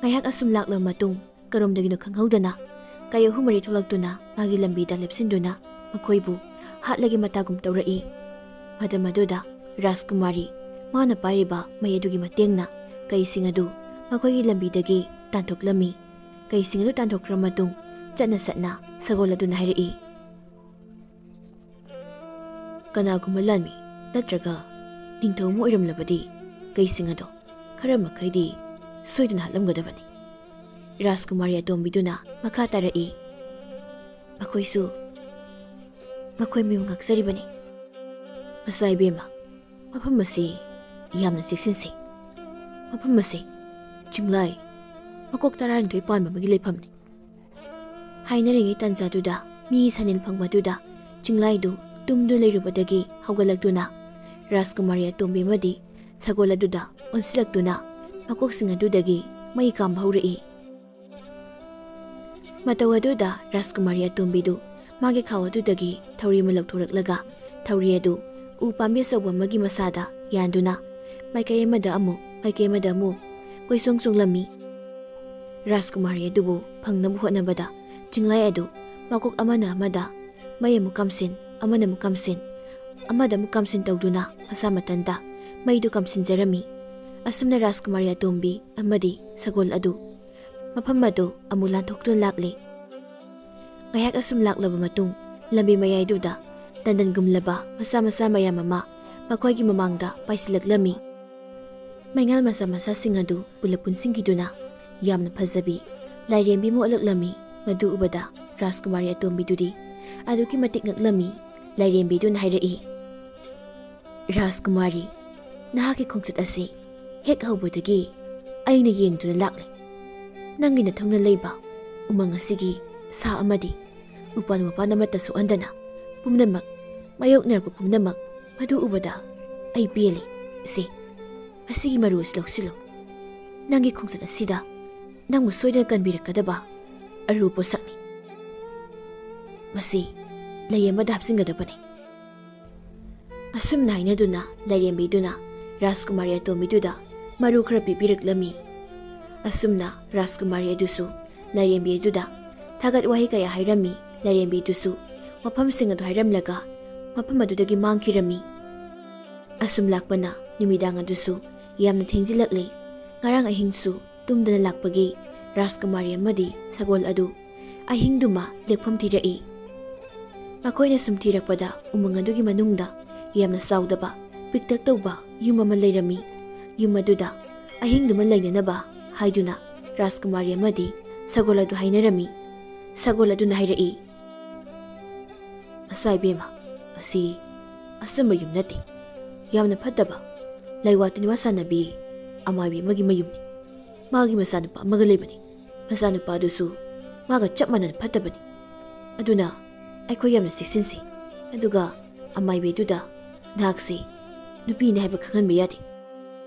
ꯉꯥꯏꯍꯥꯛ ꯑꯁꯨꯝ ꯂꯥꯛꯂꯕ ꯃꯇꯨꯡ ꯀꯔꯣꯝꯗꯒꯤꯅꯣ ꯈꯪꯍꯧꯗꯅ ꯀꯩ ꯑꯍꯨꯝ ꯃꯔꯤ ꯊꯣꯛꯂꯛꯇꯨꯅ ꯃꯥꯒꯤ ꯂꯝꯕꯤꯗ ꯂꯦꯞꯁꯤꯟꯗꯨꯅ ꯃꯈꯣꯏꯕꯨ ꯍꯥꯠꯂꯒꯦ ꯃꯇꯥꯒꯨꯝ ꯇꯧꯔꯛꯏ꯫ ꯃꯇꯝ ꯑꯗꯨꯗ ꯔꯥꯖꯀꯨꯃꯥꯔꯤ ꯃꯥꯅ ꯄꯥꯏꯔꯤꯕ ꯃꯩ ꯑꯗꯨꯒꯤ ꯃꯇꯦꯡꯅ ꯀꯩꯁꯤꯡ ꯑꯗꯨ ꯃꯈꯣꯏꯒꯤ ꯂꯝꯕꯤꯗꯒꯤ ꯇꯥꯟꯊꯣꯛꯂꯝꯃꯤ꯫ ꯀꯩꯁꯤꯡ ꯑꯗꯨ ꯇꯥꯟꯊꯣꯛꯈ꯭ꯔ ꯃꯇꯨꯡ ꯆꯠꯅ ꯆꯠꯅ ꯁꯒꯣꯜ ꯑꯗꯨꯅ ꯍꯥꯏꯔꯛꯏ, "ꯀꯅꯥꯒꯨꯝꯕ ꯂꯥꯟꯃꯤ ꯅꯠꯇ꯭ꯔꯒ ꯅꯤꯡꯊꯧ ꯑꯃ ꯑꯣꯏꯔꯝꯂꯕꯗꯤ ꯀꯩꯁꯤꯡ ꯑꯗꯣ ꯈꯔ ꯃꯈꯩꯗꯤ ꯁꯣꯏꯗꯅ ꯍꯥꯠꯂꯝꯒꯗꯕꯅꯤ꯫" ꯔꯥꯖꯀꯨꯃꯥꯔꯤ ꯑꯇꯣꯝꯕꯤꯗꯨꯅ ꯃꯈꯥ ꯇꯥꯔꯛꯏ, "ꯃꯈꯣꯏꯁꯨ ꯃꯈꯣꯏ ꯃꯤꯕꯨ ꯉꯥꯛꯆꯔꯤꯕꯅꯤ꯫ ꯃꯆꯥ ꯏꯕꯦꯝꯃ, ꯃꯐꯝ ꯑꯁꯤ ꯌꯥꯝꯅ ꯆꯦꯛꯁꯤꯟꯁꯤ꯫ ꯃꯐꯝ ꯑꯁꯤ ꯆꯤꯡꯂꯥꯏ ꯃꯀꯣꯛ ꯇꯔꯥꯅꯤꯊꯣꯏ ꯄꯥꯟꯕ ꯑꯃꯒꯤ ꯂꯩꯐꯝꯅꯤ꯫" ꯍꯥꯏꯅꯔꯤꯉꯩ ꯇꯥꯟꯖꯥꯗꯨꯗ ꯃꯤ ꯁꯟꯅꯤꯜ ꯐꯪꯕꯗꯨꯗ ꯆꯤꯡꯂꯥꯏꯗꯨ ꯇꯨꯝꯗꯨꯅ ꯂꯩꯔꯨꯕꯗꯒꯤ ꯍꯧꯒꯠꯂꯛꯇꯨꯅ ꯔꯥꯖꯀꯨꯃꯥꯔꯤ ꯑꯇꯣꯝꯕꯤ ꯑꯃꯗꯤ ꯁꯒꯣꯜ ꯑꯗꯨꯗ ꯑꯣꯟꯁꯤꯜꯂꯛꯇꯨꯅ ꯃꯀꯣꯛꯁꯤꯡ ꯑꯗꯨꯗꯒꯤ ꯃꯩ ꯀꯥꯝꯕ ꯍꯧꯔꯛꯏ꯫ ꯃꯇꯧ ꯑꯗꯨꯗ ꯔꯥꯖꯀꯨꯃꯥꯔꯤ ꯑꯇꯣꯝꯕꯤꯗꯨ ꯃꯥꯒꯤ ꯈꯥꯎ ꯑꯗꯨꯗꯒꯤ ꯊꯧꯔꯤ ꯑꯃ ꯂꯧꯊꯣꯔꯛꯂꯒ ꯊꯧꯔꯤ ꯑꯗꯨ ꯎ ꯄꯥꯝꯕꯤ ꯑꯆꯧꯕ ꯑꯃꯒꯤ ꯃꯁꯥꯗ ꯌꯥꯟꯗꯨꯅ ꯃꯥꯏꯀꯩ ꯑꯃꯗ ꯑꯃꯨꯛ ꯃꯥꯏꯀꯩ ꯑꯃꯗ ꯑꯃꯨꯛ ꯀꯣꯏꯆꯣꯡ ꯆꯣꯡꯂꯝꯃꯤ꯫ ꯔꯥꯖꯀꯨꯃꯥꯔꯤ ꯑꯗꯨꯕꯨ ꯐꯪꯅꯕ ꯍꯣꯠꯅꯕꯗ ꯆꯤꯡꯂꯥꯏ ꯑꯗꯨ ꯃꯀꯣꯛ ꯑꯃꯅ ꯑꯃꯗ ꯃꯩ ꯑꯃꯨꯛ ꯀꯥꯝꯁꯤꯟ, ꯑꯃꯅ ꯑꯃꯨꯛ ꯀꯥꯝꯁꯤꯟ, ꯑꯃꯗ ꯑꯃꯨꯛ ꯀꯥꯝꯁꯤꯟ ꯇꯧꯗꯨꯅ ꯃꯁꯥ ꯃꯊꯟꯇ ꯃꯩꯗꯨ ꯀꯥꯝꯁꯤꯟꯖꯔꯝꯃꯤ꯫ ꯑꯁꯨꯝꯅ ꯔꯥꯖꯀꯨꯃꯥꯔꯤ ꯑꯇꯣꯝꯕꯤ ꯑꯃꯗꯤ ꯁꯒꯣꯜ ꯑꯗꯨ ꯃꯐꯝ ꯑꯗꯨ ꯑꯃꯨꯛ ꯂꯥꯟꯊꯣꯛꯇꯨꯅ ꯂꯥꯛꯂꯤ꯫ ꯉꯥꯏꯍꯥꯛ ꯑꯁꯨꯝ ꯂꯥꯛꯂꯕ ꯃꯇꯨꯡ ꯂꯝꯕꯤ ꯃꯌꯥꯏꯗꯨꯗ ꯇꯟꯗꯟꯒꯨꯝꯂꯕ ꯃꯆꯥ ꯃꯆꯥ ꯃꯌꯥꯝ ꯑꯃ ꯃꯈꯣꯏꯒꯤ ꯃꯃꯥꯡꯗ ꯄꯥꯏꯁꯤꯜꯂꯛꯂꯝꯃꯤ꯫ ꯃꯩꯉꯥꯜ ꯃꯆꯥ ꯃꯆꯥꯁꯤꯡ ꯑꯗꯨ ꯄꯨꯂꯞ ꯄꯨꯟꯁꯤꯟꯈꯤꯗꯨꯅ ꯌꯥꯝꯅ ꯐꯖꯕꯤ ꯂꯥꯏꯔꯦꯝꯕꯤ ꯑꯃ ꯑꯣꯜꯂꯛꯂꯝꯃꯤ꯫ ꯃꯗꯨ ꯎꯕꯗ ꯔꯥꯖꯀꯨꯃꯥꯔꯤ ꯑꯇꯣꯝꯕꯤꯗꯨꯗꯤ ꯑꯗꯨꯛꯀꯤ ꯃꯇꯤꯛ ꯉꯛꯂꯝꯃꯤ꯫ ꯂꯥꯏꯔꯦꯝꯕꯤꯗꯨꯅ ꯍꯥꯏꯔꯛꯏ, "ꯔꯥꯖꯀꯨꯃꯥꯔꯤ, ꯅꯍꯥꯛꯀꯤ ꯈꯣꯡꯆꯠ ꯑꯁꯤ ꯍꯦꯛ ꯍꯧꯕꯗꯒꯤ ꯑꯩꯅ ꯌꯦꯡꯗꯨꯅ ꯂꯥꯛꯂꯦ꯫ ꯅꯪꯒꯤ ꯅꯊꯧꯅ ꯂꯩꯕ ꯎꯃꯪ ꯑꯁꯤꯒꯤ ꯁꯥ ꯑꯃꯗꯤ ꯎꯄꯥꯜ ꯋꯥꯄꯥꯜ ꯑꯃꯠꯇ ꯁꯣꯛꯍꯟꯗꯅ ꯄꯨꯝꯅꯃꯛ ꯃꯥꯌꯣꯛꯅꯔꯛꯄ ꯄꯨꯝꯅꯃꯛ ꯃꯗꯨ ꯎꯕꯗ ꯑꯩ ꯄꯦꯜꯂꯦ꯫ ꯁꯦ, ꯑꯁꯤꯒꯤ ꯃꯔꯨ ꯑꯁꯤ ꯂꯧꯁꯤꯜꯂꯨ꯫ ꯅꯪꯒꯤ ꯈꯣꯡꯆꯠ ꯑꯁꯤꯗ ꯅꯪꯕꯨ ꯁꯣꯏꯗꯅ ꯀꯟꯕꯤꯔꯛꯀꯗꯕ ꯑꯔꯨꯕ ꯄꯣꯠꯁꯛꯅꯤ꯫ ꯃꯁꯤ ꯂꯩ ꯑꯃꯗ ꯍꯥꯞꯆꯤꯟꯒꯗꯕꯅꯤ꯫" ꯑꯁꯨꯝꯅ ꯍꯥꯏꯅꯗꯨꯅ ꯂꯥꯏꯔꯦꯝꯕꯤꯗꯨꯅ ꯔꯥꯖꯀꯨꯃꯥꯔꯤ ꯑꯇꯣꯝꯕꯤꯗꯨꯗ ꯃꯔꯨ ꯈꯔ ꯄꯤꯕꯤꯔꯛꯂꯝꯃꯤ꯫ ꯑꯁꯨꯝꯅ ꯔꯥꯖꯀꯨꯃꯥꯔꯤ ꯑꯗꯨꯁꯨ ꯂꯥꯏꯔꯦꯝꯕꯤ ꯑꯗꯨꯗ ꯊꯥꯒꯠ ꯋꯥꯍꯩ ꯀꯌꯥ ꯍꯥꯏꯔꯝꯃꯤ꯫ ꯂꯥꯏꯔꯦꯝꯕꯤꯗꯨꯁꯨ ꯃꯐꯝꯁꯤꯡ ꯑꯗꯨ ꯍꯥꯏꯔꯝꯂꯒ ꯃꯐꯝ ꯑꯗꯨꯗꯒꯤ ꯃꯥꯡꯈꯤꯔꯝꯃꯤ꯫ ꯑꯁꯨꯝ ꯂꯥꯛꯄꯅ ꯅꯨꯃꯤꯗꯥꯡ ꯑꯗꯨꯁꯨ ꯌꯥꯝꯅ ꯊꯦꯡꯖꯤꯜꯂꯛꯂꯦ꯫ ꯉꯔꯥꯡ ꯑꯍꯤꯡꯁꯨ ꯇꯨꯝꯗꯅ ꯂꯥꯛꯄꯒꯤ ꯔꯥꯖꯀꯨꯃꯥꯔꯤ ꯑꯃꯗꯤ ꯁꯒꯣꯜ ꯑꯗꯨ ꯑꯍꯤꯡꯗꯨꯃ ꯂꯦꯛꯐꯝ ꯊꯤꯔꯛꯏ꯫ ꯃꯈꯣꯏꯅ ꯁꯨꯝ ꯊꯤꯔꯛꯄꯗ ꯎꯃꯪ ꯑꯗꯨꯒꯤ ꯃꯅꯨꯡꯗ ꯌꯥꯝꯅ ꯆꯥꯎꯗꯕ ꯄꯤꯛꯇꯛ ꯇꯧꯕ ꯌꯨꯝ ꯑꯃ ꯂꯩꯔꯝꯃꯤ꯫ ꯌꯨꯝ ꯑꯗꯨꯗ ꯑꯍꯤꯡꯗꯨꯃ ꯂꯩꯅꯅꯕ ꯍꯥꯏꯗꯨꯅ ꯔꯥꯖꯀꯨꯃꯥꯔꯤ ꯑꯃꯗꯤ ꯁꯒꯣꯜ ꯑꯗꯨ ꯍꯥꯏꯅꯔꯝꯃꯤ꯫ ꯁꯒꯣꯜ ꯑꯗꯨꯅ ꯍꯥꯏꯔꯛꯏ, "ꯑꯁꯥ ꯏꯕꯦꯝꯃ, ꯑꯁꯤ ꯑꯆꯝꯕ ꯌꯨꯝ ꯅꯠꯇꯦ꯫ ꯌꯥꯝꯅ ꯐꯠꯇꯕ ꯂꯩꯋꯥ ꯇꯤꯟꯋꯥ ꯁꯥꯟꯅꯕꯤ ꯑꯃꯥꯏꯕꯤ ꯑꯃꯒꯤ ꯃꯌꯨꯝꯅꯤ꯫ ꯃꯥꯒꯤ ꯃꯆꯥꯅꯨꯄꯥ ꯑꯃꯒ ꯂꯩꯕꯅꯤ꯫ ꯃꯆꯥꯅꯨꯄꯥꯗꯨꯁꯨ ꯃꯥꯒ ꯆꯞ ꯃꯥꯟꯅꯅ ꯐꯠꯇꯕꯅꯤ꯫ ꯑꯗꯨꯅ ꯑꯩꯈꯣꯏ ꯌꯥꯝꯅ ꯆꯦꯛꯁꯤꯟꯁꯤ꯫ ꯑꯗꯨꯒ ꯑꯃꯥꯏꯕꯤꯗꯨꯗ ꯅꯍꯥꯛꯁꯤ ꯅꯨꯄꯤꯅꯤ ꯍꯥꯏꯕ ꯈꯪꯍꯟꯕ ꯌꯥꯗꯦ꯫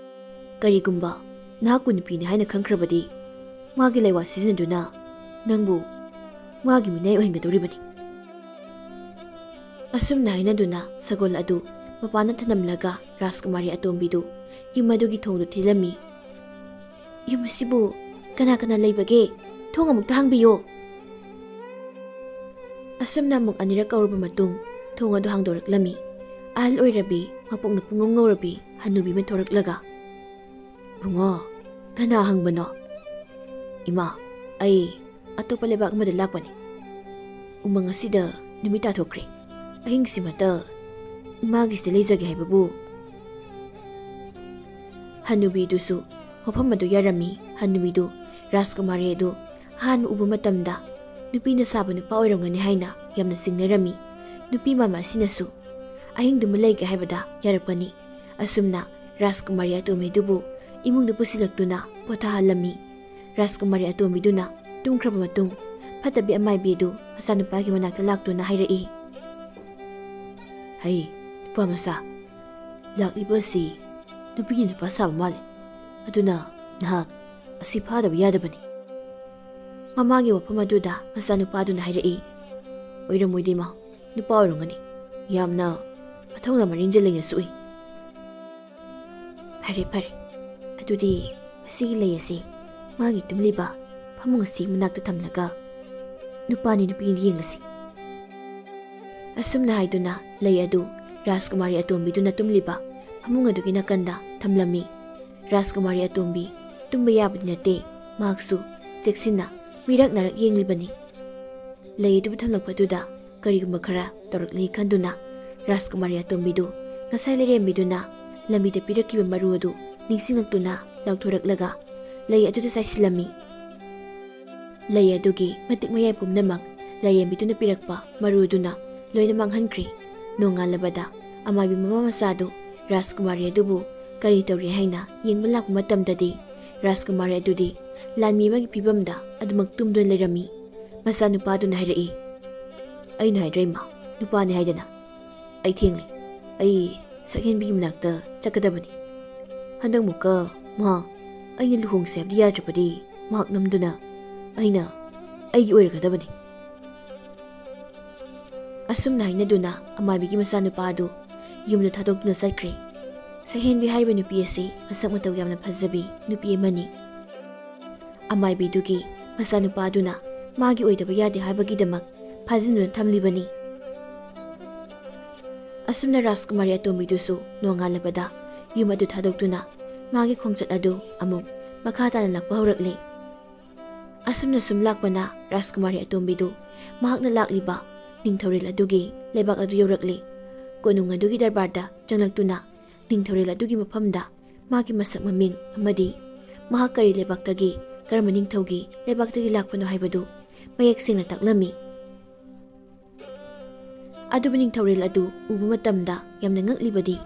ꯀꯔꯤꯒꯨꯝꯕ ꯅꯍꯥꯛꯄꯨ ꯅꯨꯄꯤꯅꯤ ꯍꯥꯏꯅ ꯈꯪꯈ꯭ꯔꯕꯗꯤ, ꯃꯥꯒꯤ ꯂꯩꯋꯥ ꯁꯤꯖꯤꯟꯅꯗꯨꯅ ꯅꯪꯕꯨ ꯃꯥꯒꯤ ꯃꯤꯅꯥꯏ ꯑꯣꯏꯍꯟꯒꯗꯧꯔꯤꯕꯅꯤ꯫" ꯑꯁꯨꯝꯅ ꯍꯥꯏꯅꯗꯨꯅ ꯁꯒꯣꯜ ꯑꯗꯨ ꯃꯄꯥꯟꯗ ꯊꯅꯝꯂꯒ ꯔꯥꯖꯀꯨꯃꯥꯔꯤ ꯑꯇꯣꯝꯕꯤꯗꯨ ꯌꯨꯝ ꯑꯗꯨꯒꯤ ꯊꯣꯡꯗꯨ ꯊꯤꯜꯂꯝꯃꯤ꯫ "ꯌꯨꯝ ꯑꯁꯤꯕꯨ ꯀꯅꯥ ꯀꯅꯥ ꯂꯩꯕꯒꯦ? ꯊꯣꯡ ꯑꯃꯨꯛꯇ ꯍꯥꯡꯕꯤꯌꯣ꯫" ꯑꯁꯨꯝꯅ ꯑꯃꯨꯛ ꯑꯅꯤꯔꯛ ꯀꯧꯔꯕ ꯃꯇꯨꯡ ꯊꯣꯡ ꯑꯗꯨ ꯍꯥꯡꯗꯣꯔꯛꯂꯝꯃꯤ꯫ ꯑꯍꯜ ꯑꯣꯏꯔꯕꯤ, ꯃꯄꯣꯛꯅ ꯄꯨꯡꯉꯧ ꯉꯧꯔꯕꯤ ꯍꯅꯨꯕꯤ ꯑꯃ ꯊꯣꯔꯛꯂꯒ, "ꯕꯨꯡꯉꯣ, ꯀꯅꯥ ꯍꯪꯕꯅꯣ?" "ꯏꯃꯥ, ꯑꯩ ꯑꯇꯣꯞꯄ ꯂꯩꯕꯥꯛ ꯑꯃꯗ ꯂꯥꯛꯄꯅꯤ꯫ ꯎꯃꯪ ꯑꯁꯤꯗ ꯅꯨꯃꯤꯠ ꯇꯥꯊꯣꯛꯈ꯭ꯔꯦ꯫ ꯑꯍꯤꯡꯁꯤꯃꯇ ꯏꯃꯥꯒꯤꯁꯤꯗ ꯂꯩꯖꯒꯦ ꯍꯥꯏꯕꯕꯨ꯫" ꯍꯅꯨꯕꯤꯗꯨꯁꯨ ꯋꯥꯐꯝ ꯑꯗꯨ ꯌꯥꯔꯝꯃꯤ꯫ ꯍꯅꯨꯕꯤꯗꯨ ꯔꯥꯖꯀꯨꯃꯥꯔꯤ ꯑꯗꯨ ꯑꯍꯥꯟꯕ ꯎꯕ ꯃꯇꯝꯗ ꯅꯨꯄꯤꯅ ꯁꯥꯕ ꯅꯨꯄꯥ ꯑꯣꯏꯔꯝꯒꯅꯤ ꯍꯥꯏꯅ ꯌꯥꯝꯅ ꯆꯤꯡꯅꯔꯝꯃꯤ꯫ ꯅꯨꯄꯤ ꯃꯃꯥ ꯑꯁꯤꯅꯁꯨ ꯑꯍꯤꯡꯗꯨꯃ ꯂꯩꯒꯦ ꯍꯥꯏꯕꯗ ꯌꯥꯔꯛꯄꯅꯤ꯫ ꯑꯁꯨꯝꯅ ꯔꯥꯖꯀꯨꯃꯥꯔꯤ ꯑꯇꯣꯝꯕꯤꯗꯨꯕꯨ ꯏꯃꯨꯡꯗ ꯄꯨꯁꯤꯜꯂꯛꯇꯨꯅ ꯄꯣꯊꯥꯍꯜꯂꯝꯃꯤ꯫ ꯔꯥꯖꯀꯨꯃꯥꯔꯤ ꯑꯇꯣꯝꯕꯤꯗꯨꯅ ꯇꯨꯝꯈ꯭ꯔꯕ ꯃꯇꯨꯡ ꯐꯠꯇꯕꯤ ꯑꯃꯥꯏꯕꯤ ꯑꯗꯨ ꯃꯆꯥꯅꯨꯄꯥꯒꯤ ꯃꯅꯥꯛꯇ ꯂꯥꯛꯇꯨꯅ ꯍꯥꯏꯔꯛꯏ, "ꯍꯩ, ꯅꯨꯄꯥ ꯃꯆꯥ, ꯂꯥꯛꯂꯤꯕ ꯑꯁꯤ ꯅꯨꯄꯤꯒꯤ ꯅꯨꯄꯥ ꯁꯥꯕ ꯃꯥꯜꯂꯤ꯫ ꯑꯗꯨꯅ ꯅꯍꯥꯛ ꯑꯁꯤ ꯐꯥꯗꯕ ꯌꯥꯗꯕꯅꯤ꯫" ꯃꯃꯥꯒꯤ ꯋꯥꯐꯝ ꯑꯗꯨꯗ ꯃꯆꯥꯅꯨꯄꯥꯗꯨꯅ ꯍꯥꯏꯔꯛꯏ, "ꯑꯣꯏꯔꯝꯃꯣꯏꯗꯦ ꯏꯃꯥ, ꯅꯨꯄꯥ ꯑꯣꯏꯔꯝꯒꯅꯤ꯫ ꯌꯥꯝꯅ ꯃꯊꯧꯅꯥ ꯃꯔꯤꯡꯖꯦꯜ ꯂꯩꯅꯁꯨ ꯎꯏ꯫" "ꯐꯔꯦ, ꯐꯔꯦ꯫ ꯑꯗꯨꯗꯤ ꯃꯁꯤꯒꯤ ꯂꯩ ꯑꯁꯤ ꯃꯥꯒꯤ ꯇꯨꯝꯂꯤꯕ ꯐꯃꯨꯡ ꯑꯁꯤ ꯃꯅꯥꯛꯇ ꯊꯝꯂꯒ ꯅꯨꯄꯥꯅꯤ ꯅꯨꯄꯤꯅꯤ ꯌꯦꯡꯂꯁꯤ꯫ ꯑꯁꯨꯝꯅ ꯍꯥꯏꯗꯨꯅ ꯂꯩ ꯑꯗꯨ ꯔꯥꯖꯀꯨꯃꯥꯔꯤ ꯑꯇꯣꯝꯕꯤꯗꯨꯅ ꯇꯨꯝꯂꯤꯕ ꯐꯃꯨꯡ ꯑꯗꯨꯒꯤ ꯅꯥꯀꯟꯗ ꯊꯝꯂꯝꯃꯤ꯫ ꯔꯥꯖꯀꯨꯃꯥꯔꯤ ꯑꯇꯣꯝꯕꯤ ꯇꯨꯝꯕ ꯌꯥꯕꯗꯤ ꯅꯠꯇꯦ꯫ ꯃꯍꯥꯛꯁꯨ ꯆꯦꯛꯁꯤꯟꯅ ꯃꯤꯔꯛ ꯅꯥꯔꯛ ꯌꯦꯡꯂꯤꯕꯅꯤ꯫ ꯂꯩ ꯑꯗꯨꯕꯨ ꯊꯝꯂꯛꯄꯗꯨꯗ ꯀꯔꯤꯒꯨꯝꯕ ꯈꯔ ꯇꯧꯔꯛꯂꯤ ꯈꯟꯗꯨꯅ ꯔꯥꯖꯀꯨꯃꯥꯔꯤ ꯑꯇꯣꯝꯕꯤꯗꯨ ꯉꯁꯥꯏ ꯂꯩꯔꯦꯝꯕꯤꯗꯨꯅ ꯂꯝꯕꯤꯗ ꯄꯤꯔꯛꯈꯤꯕ ꯃꯔꯨ ꯑꯗꯨ ꯅꯤꯡꯁꯤꯡꯂꯛꯇꯨꯅ ꯂꯥꯎꯊꯣꯔꯛꯂꯒ ꯂꯩ ꯑꯗꯨꯗ ꯆꯥꯏꯁꯤꯜꯂꯝꯃꯤ꯫ ꯂꯩ ꯑꯗꯨꯒꯤ ꯃꯇꯤꯛ ꯃꯌꯥꯏ ꯄꯨꯝꯅꯃꯛ ꯂꯥꯏꯔꯦꯝꯕꯤꯗꯨꯅ ꯄꯤꯔꯛꯄ ꯃꯔꯨꯗꯨꯅ ꯂꯣꯏꯅ ꯃꯥꯡꯍꯟꯈ꯭ꯔꯦ꯫ ꯅꯣꯡꯉꯥꯜꯂꯕꯗ ꯑꯃꯥꯏꯕꯤ ꯃꯃꯥ ꯃꯆꯥꯗꯨ ꯔꯥꯖꯀꯨꯃꯥꯔꯤ ꯑꯗꯨꯕꯨ ꯀꯔꯤ ꯇꯧꯔꯤ ꯍꯥꯏꯅ ꯌꯦꯡꯕ ꯂꯥꯛꯄ ꯃꯇꯝꯗꯗꯤ ꯔꯥꯖꯀꯨꯃꯥꯔꯤ ꯑꯗꯨꯗꯤ ꯂꯥꯟꯃꯤ ꯑꯃꯒꯤ ꯐꯤꯕꯝꯗ ꯑꯗꯨꯃꯛ ꯇꯨꯝꯗꯨꯅ ꯂꯩꯔꯝꯃꯤ꯫ ꯃꯆꯥꯅꯨꯄꯥꯗꯨꯅ ꯍꯥꯏꯔꯛꯏ, "ꯑꯩꯅ ꯍꯥꯏꯗ꯭ꯔꯥ ꯏꯃꯥ, ꯅꯨꯄꯥꯅꯤ ꯍꯥꯏꯗꯅ? ꯑꯩ ꯊꯦꯡꯂꯦ꯫ ꯑꯩ ꯁꯛꯍꯦꯟꯕꯤꯒꯤ ꯃꯅꯥꯛꯇ ꯆꯠꯀꯗꯕꯅꯤ꯫ ꯍꯟꯗꯛꯃꯨꯛꯀ ꯃꯍꯥꯛ ꯑꯩꯅ ꯂꯨꯍꯣꯡꯁꯦ ꯍꯥꯏꯕꯗꯤ ꯌꯥꯗ꯭ꯔꯕꯗꯤ ꯃꯍꯥꯛ ꯅꯝꯗꯨꯅ ꯑꯩꯅ ꯑꯩꯒꯤ ꯑꯣꯏꯔꯒꯗꯕꯅꯤ꯫" ꯑꯁꯨꯝꯅ ꯍꯥꯏꯅꯗꯨꯅ ꯑꯃꯥꯏꯕꯤꯒꯤ ꯃꯆꯥꯅꯨꯄꯥ ꯑꯗꯨ ꯌꯨꯝꯗ ꯊꯥꯗꯣꯛꯇꯨꯅ ꯆꯠꯈ꯭ꯔꯦ꯫ ꯁꯛꯍꯦꯟꯕꯤ ꯍꯥꯏꯔꯤꯕ ꯅꯨꯄꯤ ꯑꯁꯤ ꯃꯁꯛ ꯃꯇꯧ ꯌꯥꯝꯅ ꯐꯖꯕꯤ ꯅꯨꯄꯤ ꯑꯃꯅꯤ꯫ ꯑꯃꯥꯏꯕꯤꯗꯨꯒꯤ ꯃꯆꯥꯅꯨꯄꯥꯗꯨꯅ ꯃꯥꯒꯤ ꯑꯣꯏꯗꯕ ꯌꯥꯗꯦ ꯍꯥꯏꯕꯒꯤꯗꯃꯛ ꯐꯥꯖꯤꯟꯗꯨꯅ ꯊꯝꯂꯤꯕꯅꯤ꯫ ꯑꯁꯨꯝꯅ ꯔꯥꯖꯀꯨꯃꯥꯔꯤ ꯑꯇꯣꯝꯕꯤꯗꯨꯁꯨ ꯅꯣꯡꯉꯥꯜꯂꯕꯗ ꯌꯨꯝ ꯑꯗꯨ ꯊꯥꯗꯣꯛꯇꯨꯅ ꯃꯥꯒꯤ ꯈꯣꯡꯆꯠ ꯑꯗꯨ ꯑꯃꯨꯛ ꯃꯈꯥ ꯇꯥꯅ ꯂꯥꯛꯄ ꯍꯧꯔꯛꯂꯦ꯫ ꯑꯁꯨꯝꯅ ꯁꯨꯝ ꯂꯥꯛꯄꯅ ꯔꯥꯖꯀꯨꯃꯥꯔꯤ ꯑꯇꯣꯝꯕꯤꯗꯨ ꯃꯍꯥꯛꯅ ꯂꯥꯛꯂꯤꯕ ꯅꯤꯡꯊꯧꯔꯦꯜ ꯑꯗꯨꯒꯤ ꯂꯩꯕꯥꯛ ꯑꯗꯨ ꯌꯧꯔꯛꯂꯦ꯫ ꯀꯣꯅꯨꯡ ꯑꯗꯨꯒꯤ ꯗꯔꯕꯥꯔꯗ ꯆꯪꯂꯛꯇꯨꯅ ꯅꯤꯡꯊꯧꯔꯦꯜ ꯑꯗꯨꯒꯤ ꯃꯐꯝꯗ ꯃꯥꯒꯤ ꯃꯁꯛ ꯃꯃꯤꯡ ꯑꯃꯗꯤ ꯃꯍꯥꯛ ꯀꯔꯤ ꯂꯩꯕꯥꯛꯇꯒꯤ, ꯀꯔꯝꯕ ꯅꯤꯡꯊꯧꯒꯤ ꯂꯩꯕꯥꯛꯇꯒꯤ ꯂꯥꯛꯄꯅꯣ ꯍꯥꯏꯕꯗꯨ ꯃꯌꯦꯛ ꯁꯦꯡꯅ ꯇꯥꯛꯂꯝꯃꯤ꯫ ꯑꯗꯨꯕꯨ ꯅꯤꯡꯊꯧꯔꯦꯜ ꯑꯗꯨ ꯎꯕ ꯃꯇꯝꯗ ꯌꯥꯝꯅ ꯉꯛꯂꯤꯕꯗꯤ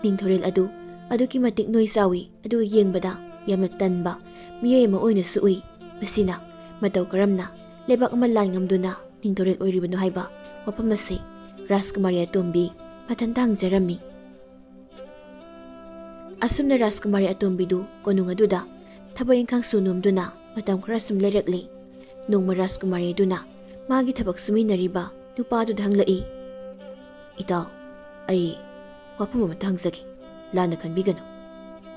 ꯅꯤꯡꯊꯧꯔꯦꯜ ꯑꯗꯨ ꯑꯗꯨꯛꯀꯤ ꯃꯇꯤꯛ ꯅꯣꯏ ꯆꯥꯎꯏ, ꯑꯗꯨꯒ ꯌꯦꯡꯕꯗ ꯌꯥꯝꯅ ꯇꯟꯕ ꯃꯤꯑꯣꯏ ꯑꯃ ꯑꯣꯏꯅꯁꯨ ꯎꯏ꯫ ꯃꯁꯤꯅ ꯃꯇꯧ ꯀꯔꯝꯅ ꯂꯩꯕꯥꯛ ꯑꯃ ꯂꯥꯟ ꯉꯝꯗꯨꯅ ꯅꯤꯡꯊꯧꯔꯦꯜ ꯑꯣꯏꯔꯤꯕꯅꯣ ꯍꯥꯏꯕ ꯋꯥꯐꯝ ꯑꯁꯤ ꯔꯥꯖꯀꯨꯃꯥꯔꯤ ꯑꯇꯣꯝꯕꯤ ꯃꯊꯟꯇ ꯍꯪꯖꯔꯝꯃꯤ꯫ ꯑꯁꯨꯝꯅ ꯔꯥꯖꯀꯨꯃꯥꯔꯤ ꯑꯇꯣꯝꯕꯤꯗꯨ ꯀꯣꯅꯨꯡ ꯑꯗꯨꯗ ꯊꯕꯛ ꯏꯪꯈꯥꯡ ꯁꯨ ꯅꯣꯝꯗꯨꯅ ꯃꯇꯝ ꯈꯔ ꯁꯨꯝ ꯂꯩꯔꯛꯂꯤ꯫ ꯅꯣꯡꯃ ꯔꯥꯖꯀꯨꯃꯥꯔꯤ ꯑꯗꯨꯅ ꯃꯥꯒꯤ ꯊꯕꯛ ꯁꯨꯃꯤꯟꯅꯔꯤꯕ ꯅꯨꯄꯥꯗꯨꯗ ꯍꯪꯂꯛꯏ, "ꯏꯇꯥꯎ, ꯑꯩ ꯋꯥꯐꯝ ꯑꯃꯇ ꯍꯪꯖꯒꯦ, ꯂꯥꯟꯅ ꯈꯟꯕꯤꯒꯅꯨ꯫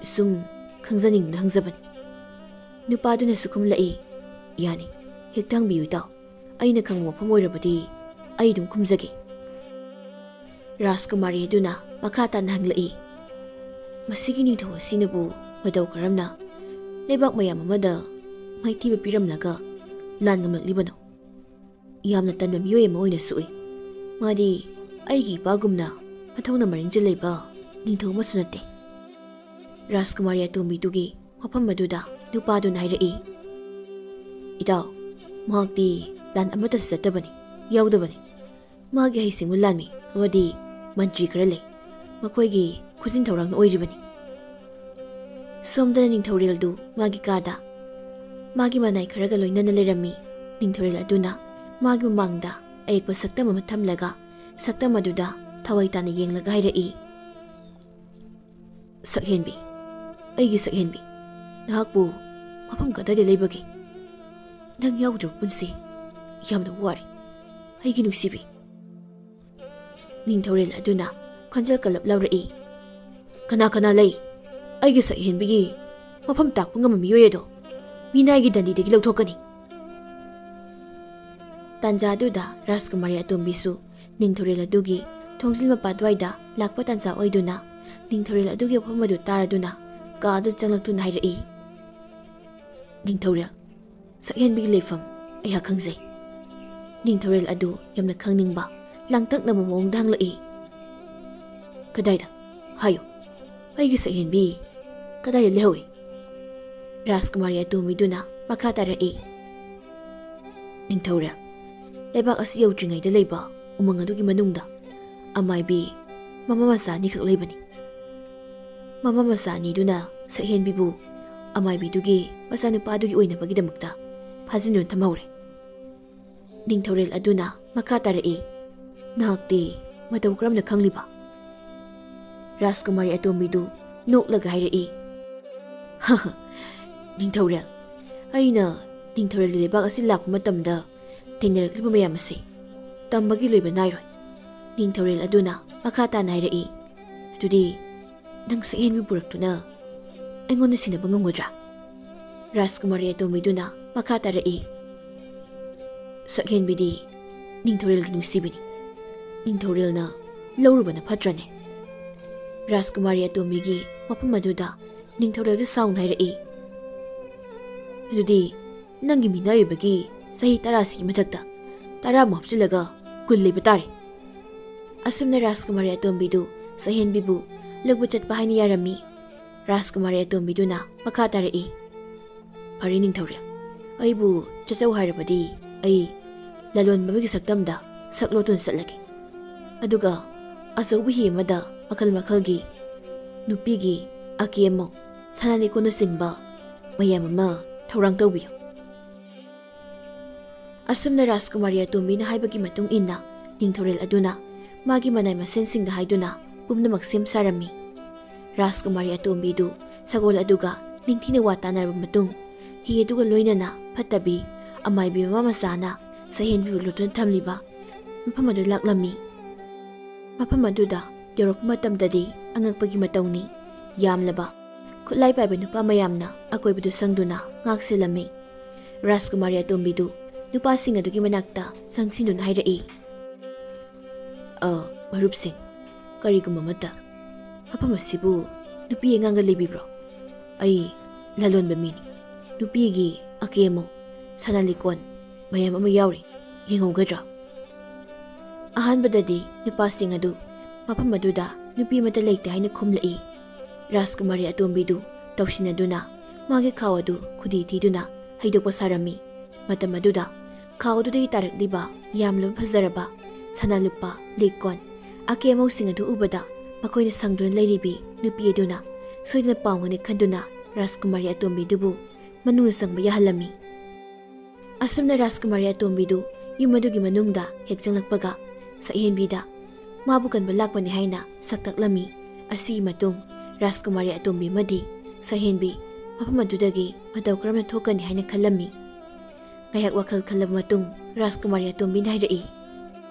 ꯁꯨꯝ ꯈꯪꯖꯅꯤꯡꯗꯨꯅ ꯍꯪꯖꯕꯅꯤ꯫" ꯅꯨꯄꯥꯗꯨꯅꯁꯨ ꯈꯨꯝꯂꯛꯏ, "ꯌꯥꯅꯤ, ꯍꯦꯛꯇ ꯍꯪꯕꯤꯌꯨ ꯏꯇꯥꯎ꯫ ꯑꯩꯅ ꯈꯪꯕ ꯃꯐꯝ ꯑꯣꯏꯔꯕꯗꯤ ꯑꯩ ꯑꯗꯨꯝ ꯈꯨꯝꯖꯒꯦ꯫ ꯔꯥꯖꯀꯨꯃꯥꯔꯤ ꯑꯗꯨꯅ ꯃꯈꯥ ꯇꯥꯅ ꯍꯪꯂꯛꯏ, "ꯃꯁꯤꯒꯤ ꯅꯤꯡꯊꯧ ꯑꯁꯤꯅꯕꯨ ꯃꯇꯧ ꯀꯔꯝꯅ ꯂꯩꯕꯥꯛ ꯃꯌꯥꯝ ꯑꯃꯗ ꯃꯥꯏꯊꯤꯕ ꯄꯤꯔꯝꯂꯒ ꯂꯥꯟ ꯉꯝꯂꯛꯂꯤꯕꯅꯣ? ꯌꯥꯝꯅ ꯇꯟꯕ ꯃꯤꯑꯣꯏ ꯑꯃ ꯑꯣꯏꯅ ꯁꯣꯛꯏ꯫ ꯃꯥꯗꯤ ꯑꯩꯒꯤ ꯏꯄꯥꯒꯨꯝꯅ ꯃꯊꯧꯅ ꯃꯔꯤꯡ ꯆꯦꯜꯂꯤꯕ ꯅꯤꯡꯊꯧ ꯑꯃꯁꯨ ꯅꯠꯇꯦ꯫" ꯔꯥꯖꯀꯨꯃꯥꯔꯤ ꯑꯇꯣꯝꯕꯤꯗꯨꯒꯤ ꯃꯐꯝ ꯑꯗꯨꯗ ꯅꯨꯄꯥꯗꯨꯅ ꯍꯥꯏꯔꯛꯏ, "ꯏꯇꯥꯎ, ꯃꯍꯥꯛꯇꯤ ꯂꯥꯟ ꯑꯃꯠꯇꯁꯨ ꯆꯠꯇꯕꯅꯤ, ꯌꯥꯎꯗꯕꯅꯤ꯫ ꯃꯥꯒꯤ ꯍꯩꯁꯤꯡꯕ ꯂꯥꯟꯃꯤ ꯑꯃꯗꯤ ꯃꯟꯇ꯭ꯔꯤ ꯈꯔ ꯂꯩ꯫ ꯃꯈꯣꯏꯒꯤ ꯈꯨꯖꯤꯟ ꯊꯧꯔꯥꯡꯅ ꯑꯣꯏꯔꯤꯕꯅꯤ꯫" ꯁꯣꯝꯗꯅ ꯅꯤꯡꯊꯧꯔꯦꯜꯗꯨ ꯃꯥꯒꯤ ꯀꯥꯗ ꯃꯥꯒꯤ ꯃꯅꯥꯏ ꯈꯔꯒ ꯂꯣꯏꯅꯅ ꯂꯩꯔꯝꯃꯤ꯫ ꯅꯤꯡꯊꯧꯔꯦꯜ ꯑꯗꯨꯅ ꯃꯥꯒꯤ ꯃꯃꯥꯡꯗ ꯑꯌꯦꯛꯄ ꯁꯛꯇꯝ ꯑꯃ ꯊꯝꯂꯒ ꯁꯛꯇꯝ ꯑꯗꯨꯗ ꯊꯋꯥꯏ ꯇꯥꯅ ꯌꯦꯡꯂꯒ ꯍꯥꯏꯔꯛꯏ, "ꯁꯛꯍꯦꯟꯕꯤ, ꯑꯩꯒꯤ ꯁꯛꯍꯦꯟꯕꯤ, ꯅꯍꯥꯛꯄꯨ ꯃꯐꯝ ꯀꯗꯥꯏꯗ ꯂꯩꯕꯒꯦ? ꯅꯪ ꯌꯥꯎꯗ꯭ꯔꯕ ꯄꯨꯟꯁꯤ ꯌꯥꯝꯅ ꯋꯥꯔꯦ, ꯑꯩꯒꯤ ꯅꯨꯡꯁꯤꯕꯤ꯫" ꯅꯤꯡꯊꯧꯔꯦꯜ ꯑꯗꯨꯅ ꯈꯣꯟꯖꯦꯜ ꯀꯜꯂꯞ ꯂꯧꯔꯛꯏ, "ꯀꯅꯥ ꯀꯅꯥ ꯂꯩ? ꯑꯩꯒꯤ ꯁꯛꯍꯦꯟꯕꯤꯒꯤ ꯃꯐꯝ ꯇꯥꯛꯄ ꯉꯝꯕ ꯃꯤꯑꯣꯏ ꯑꯗꯣ ꯃꯤꯅꯥꯏꯒꯤ ꯗꯟꯗꯤꯗꯒꯤ ꯂꯧꯊꯣꯛꯀꯅꯤ꯫" ꯇꯥꯟꯖꯥꯗꯨꯗ ꯔꯥꯖꯀꯨꯃꯥꯔꯤ ꯑꯇꯣꯝꯕꯤꯁꯨ ꯅꯤꯡꯊꯧꯔꯦꯜ ꯑꯗꯨꯒꯤ ꯊꯣꯡꯖꯤꯜ ꯃꯄꯥ ꯑꯗꯨꯋꯥꯏꯗ ꯂꯥꯛꯄ ꯇꯥꯟꯖꯥ ꯑꯣꯏꯗꯨꯅ ꯅꯤꯡꯊꯧꯔꯦꯜ ꯑꯗꯨꯒꯤ ꯋꯥꯐꯝ ꯑꯗꯨ ꯇꯥꯔꯗꯨꯅ ꯀꯥ ꯑꯗꯨ ꯆꯪꯂꯛꯇꯨꯅ ꯍꯥꯏꯔꯛꯏ, "ꯅꯤꯡꯊꯧꯔꯦꯜ, ꯁꯛꯍꯦꯟꯕꯤꯒꯤ ꯂꯩꯐꯝ ꯑꯩꯍꯥꯛ ꯈꯪꯖꯩ꯫" ꯅꯤꯡꯊꯧꯔꯦꯜ ꯑꯗꯨ ꯌꯥꯝꯅ ꯈꯪꯅꯤꯡꯕ, ꯂꯥꯡꯇꯛꯅꯕ ꯃꯑꯣꯡꯗ ꯍꯪꯂꯛꯏ, "ꯀꯗꯥꯏꯗ? ꯍꯥꯏꯌꯨ, ꯑꯩꯒꯤ ꯁꯛꯍꯦꯟꯕꯤ ꯀꯗꯥꯏꯗ ꯂꯩꯍꯧꯏ?" ꯔꯥꯖꯀꯨꯃꯥꯔꯤ ꯑꯇꯣꯝꯕꯤꯗꯨꯅ ꯃꯈꯥ ꯇꯥꯔꯛꯏ, "ꯅꯤꯡꯊꯧꯔꯦꯜ, ꯂꯩꯕꯥꯛ ꯑꯁꯤ ꯌꯧꯗ꯭ꯔꯤꯉꯩꯗ ꯂꯩꯕ ꯎꯃꯪ ꯑꯗꯨꯒꯤ ꯃꯅꯨꯡꯗ ꯑꯃꯥꯏꯕꯤ ꯃꯃꯥ ꯃꯆꯥ ꯑꯅꯤꯈꯛ ꯂꯩꯕꯅꯤ꯫ ꯃꯃꯥ ꯃꯆꯥ ꯑꯅꯤꯗꯨꯅ ꯁꯛꯍꯦꯟꯕꯤꯕꯨ ꯑꯃꯥꯏꯕꯤꯗꯨꯒꯤ ꯃꯆꯥꯅꯨꯄꯥꯗꯨꯒꯤ ꯑꯣꯏꯅꯕꯒꯤꯗꯃꯛꯇ ꯐꯥꯖꯤꯟꯗꯨꯅ ꯊꯝꯍꯧꯔꯦ꯫" ꯅꯤꯡꯊꯧꯔꯦꯜ ꯑꯗꯨꯅ ꯃꯈꯥ ꯇꯥꯔꯛꯏ, "ꯅꯍꯥꯛꯇꯤ ꯃꯇꯧ ꯀꯔꯝꯅ ꯈꯪꯂꯤꯕ?" ꯔꯥꯖꯀꯨꯃꯥꯔꯤ ꯑꯇꯣꯝꯕꯤꯗꯨ ꯅꯣꯛꯂꯒ ꯍꯥꯏꯔꯛꯏ, "ꯅꯤꯡꯊꯧꯔꯦꯜ, ꯑꯩꯅ ꯅꯤꯡꯊꯧꯔꯦꯜꯒꯤ ꯂꯩꯕꯥꯛ ꯑꯁꯤ ꯂꯥꯛꯄ ꯃꯇꯝꯗ ꯊꯦꯡꯅꯔꯛꯂꯤꯕ ꯃꯌꯥꯝ ꯑꯁꯤ ꯇꯝꯕꯒꯤ ꯂꯣꯏꯕ ꯅꯥꯏꯔꯣꯏ꯫" ꯅꯤꯡꯊꯧꯔꯦꯜ ꯑꯗꯨꯅ ꯃꯈꯥ ꯇꯥꯅ ꯍꯥꯏꯔꯛꯏ, "ꯑꯗꯨꯗꯤ ꯅꯪ ꯁꯛꯍꯦꯟꯕꯤ ꯄꯨꯔꯛꯇꯨꯅ ꯑꯩꯉꯣꯟꯗ ꯁꯤꯟꯅꯕ ꯉꯝꯒꯗ꯭ꯔꯥ?" ꯔꯥꯖꯀꯨꯃꯥꯔꯤ ꯑꯇꯣꯝꯕꯤꯗꯨꯅ ꯃꯈꯥ ꯇꯥꯔꯛꯏ, ꯁꯛꯍꯦꯟꯕꯤꯗꯤ ꯅꯤꯡꯊꯧꯔꯦꯜꯒꯤ ꯅꯨꯡꯁꯤꯕꯤꯅꯤ꯫ ꯅꯤꯡꯊꯧꯔꯦꯜꯅ ꯂꯧꯔꯨꯕꯅ ꯐꯠꯇ꯭ꯔꯅꯦ? ꯔꯥꯖꯀꯨꯃꯥꯔꯤ ꯑꯇꯣꯝꯕꯤꯒꯤ ꯃꯐꯝ ꯑꯗꯨꯗ ꯅꯤꯡꯊꯧꯔꯦꯜꯗ ꯁꯥꯎꯅ ꯍꯥꯏꯔꯛꯏ, "ꯑꯗꯨꯗꯤ ꯅꯪꯒꯤ ꯃꯤꯅꯥꯏ ꯑꯣꯏꯕꯒꯤ ꯆꯍꯤ ꯇꯔꯥꯁꯤꯒꯤ ꯃꯊꯛꯇ ꯇꯔꯥꯃꯨꯛ ꯍꯥꯞꯆꯤꯜꯂꯒ ꯀꯨꯟ ꯂꯩꯕ ꯇꯥꯔꯦ"꯫ ꯑꯁꯨꯝꯅ ꯔꯥꯖꯀꯨꯃꯥꯔꯤ ꯑꯇꯣꯝꯕꯤꯗꯨ ꯁꯛꯍꯦꯟꯕꯤꯕꯨ ꯂꯧꯕ ꯆꯠꯄ ꯍꯥꯏꯅ ꯌꯥꯔꯝꯃꯤ꯫ ꯔꯥꯖꯀꯨꯃꯥꯔꯤ ꯑꯇꯣꯝꯕꯤꯗꯨꯅ ꯃꯈꯥ ꯇꯥꯔꯛꯏ, "ꯐꯔꯦ ꯅꯤꯡꯊꯧꯔꯦꯜ, ꯑꯩꯕꯨ ꯆꯠꯆꯧ ꯍꯥꯏꯔꯕꯗꯤ ꯑꯩ ꯂꯂꯣꯟꯕ ꯑꯃꯒꯤ ꯁꯛꯇꯝꯗ ꯁꯛꯂꯣꯠꯇꯨꯅ ꯆꯠꯂꯒꯦ꯫ ꯑꯗꯨꯒ ꯑꯆꯧꯕ ꯍꯤ ꯑꯃꯗ ꯃꯈꯜ ꯃꯈꯜꯒꯤ ꯅꯨꯄꯤꯒꯤ ꯑꯀꯦ ꯑꯃꯧ, ꯁꯅꯥ ꯂꯤꯛꯀꯣꯟꯅꯆꯤꯡꯕ ꯃꯌꯥꯝ ꯑꯃ ꯊꯧꯔꯥꯡ ꯇꯧꯕꯤꯌꯨ"꯫ ꯑꯁꯨꯝꯅ ꯔꯥꯖꯀꯨꯃꯥꯔꯤ ꯑꯇꯣꯝꯕꯤꯅ ꯍꯥꯏꯕꯒꯤ ꯃꯇꯨꯡ ꯏꯟꯅ ꯅꯤꯡꯊꯧꯔꯦꯜ ꯑꯗꯨꯅ ꯃꯥꯒꯤ ꯃꯅꯥꯏ ꯃꯁꯦꯟꯁꯤꯡꯗ ꯍꯥꯏꯗꯨꯅ ꯄꯨꯝꯅꯃꯛ ꯁꯦꯝ ꯁꯥꯔꯝꯃꯤ꯫ ꯔꯥꯖꯀꯨꯃꯥꯔꯤ ꯑꯇꯣꯝꯕꯤꯗꯨ ꯁꯒꯣꯜ ꯑꯗꯨꯒ ꯅꯤꯡꯊꯤꯅ ꯋꯥ ꯇꯥꯅꯔꯕ ꯃꯇꯨꯡ, ꯍꯤ ꯑꯗꯨꯒ ꯂꯣꯏꯅꯅ ꯐꯠꯇꯕꯤ ꯑꯃꯥꯏꯕꯤ ꯃꯃꯥ ꯃꯆꯥꯅ ꯁꯛꯍꯦꯟꯕꯤꯕꯨ ꯂꯣꯠꯇꯨꯅ ꯊꯝꯂꯤꯕ ꯃꯐꯝ ꯑꯗꯨ ꯂꯥꯛꯂꯝꯃꯤ꯫ ꯃꯐꯝ ꯑꯗꯨꯗ ꯌꯧꯔꯛꯄ ꯃꯇꯝꯗꯗꯤ ꯑꯉꯛꯄꯒꯤ ꯃꯇꯧꯅꯤ꯫ ꯌꯥꯝꯂꯕ ꯈꯨꯠꯂꯥꯏ ꯄꯥꯏꯕ ꯅꯨꯄꯥ ꯃꯌꯥꯝꯅ ꯑꯀꯣꯏꯕꯗꯨ ꯁꯪꯗꯨꯅ ꯉꯥꯛ ꯁꯦꯜꯂꯝꯃꯤ꯫ ꯔꯥꯖꯀꯨꯃꯥꯔꯤ ꯑꯇꯣꯝꯕꯤꯗꯨ ꯅꯨꯄꯥꯁꯤꯡ ꯑꯗꯨꯒꯤ ꯃꯅꯥꯛꯇ ꯆꯪꯁꯤꯟꯗꯨꯅ ꯍꯥꯏꯔꯛꯏ, "ꯑ, ꯃꯔꯨꯞꯁꯤꯡ, ꯀꯔꯤꯒꯨꯝꯕ ꯑꯃꯠꯇ ꯃꯐꯝ ꯑꯁꯤꯕꯨ ꯅꯨꯄꯤ ꯑꯉꯥꯡꯒ ꯂꯩꯕꯤꯕ꯭ꯔꯣ? ꯑꯩ ꯂꯂꯣꯟꯕ ꯃꯤꯅꯤ꯫ ꯅꯨꯄꯤꯒꯤ ꯑꯀꯦ ꯑꯃꯧ, ꯁꯅꯥ ꯂꯤꯛꯀꯣꯟ ꯃꯌꯥꯝ ꯑꯃ ꯌꯥꯎꯔꯤ꯫ ꯌꯦꯡꯍꯧꯒꯗ꯭ꯔꯥ?" ꯑꯍꯥꯟꯕꯗꯗꯤ ꯅꯨꯄꯥꯁꯤꯡ ꯑꯗꯨ ꯃꯐꯝ ꯑꯗꯨꯗ ꯅꯨꯄꯤ ꯑꯃꯠꯇ ꯂꯩꯇꯦ ꯍꯥꯏꯅ ꯈꯨꯝꯂꯛꯏ꯫ ꯔꯥꯖꯀꯨꯃꯥꯔꯤ ꯑꯇꯣꯝꯕꯤꯗꯨ ꯇꯧꯁꯤꯟꯅꯗꯨꯅ ꯃꯥꯒꯤ ꯈꯥꯎ ꯑꯗꯨ ꯈꯨꯗꯤ ꯊꯤꯗꯨꯅ ꯍꯩꯗꯣꯛꯄ ꯁꯥꯔꯝꯃꯤ꯫ ꯃꯇꯝ ꯑꯗꯨꯗ ꯈꯥꯎ ꯑꯗꯨꯗꯒꯤ ꯇꯥꯔꯛꯂꯤꯕ ꯌꯥꯝꯂꯕ ꯐꯖꯔꯕ ꯁꯅꯥ ꯂꯨꯄꯥ, ꯂꯤꯛ ꯀꯣꯟ, ꯑꯀꯦ ꯑꯃꯧꯁꯤꯡ ꯑꯗꯨ ꯎꯕꯗ ꯃꯈꯣꯏꯅ ꯁꯪꯗꯨꯅ ꯂꯩꯔꯤꯕꯤ ꯅꯨꯄꯤ ꯑꯗꯨꯅ ꯁꯣꯏꯗꯅ ꯄꯥꯝꯒꯅꯤ ꯈꯟꯗꯨꯅ ꯔꯥꯖꯀꯨꯃꯥꯔꯤ ꯑꯇꯣꯝꯕꯤꯗꯨꯕꯨ ꯃꯅꯨꯡꯗ ꯆꯪꯕ ꯌꯥꯍꯜꯂꯝꯃꯤ꯫ ꯑꯁꯨꯝꯅ ꯔꯥꯖꯀꯨꯃꯥꯔꯤ ꯑꯇꯣꯝꯕꯤꯗꯨ ꯌꯨꯝ ꯑꯗꯨꯒꯤ ꯃꯅꯨꯡꯗ ꯍꯦꯛ ꯆꯪꯂꯛꯄꯒ ꯁꯛꯍꯦꯟꯕꯤꯗ ꯃꯥꯕꯨ ꯀꯟꯕ ꯂꯥꯛꯄꯅꯤ ꯍꯥꯏꯅ ꯁꯛꯇꯛꯂꯝꯃꯤ꯫ ꯑꯁꯤꯒꯤ ꯃꯇꯨꯡ ꯔꯥꯖꯀꯨꯃꯥꯔꯤ ꯑꯇꯣꯝꯕꯤ ꯑꯃꯗꯤ ꯁꯛꯍꯦꯟꯕꯤ ꯃꯐꯝ ꯑꯗꯨꯗꯒꯤ ꯃꯇꯧ ꯀꯔꯝꯅ ꯊꯣꯛꯀꯅꯤ ꯍꯥꯏꯅ ꯈꯜꯂꯝꯃꯤ꯫ ꯉꯥꯏꯍꯥꯛ ꯋꯥꯈꯜ ꯈꯜꯂꯕ ꯃꯇꯨꯡ ꯔꯥꯖꯀꯨꯃꯥꯔꯤ ꯑꯇꯣꯝꯕꯤꯅ ꯍꯥꯏꯔꯛꯏ,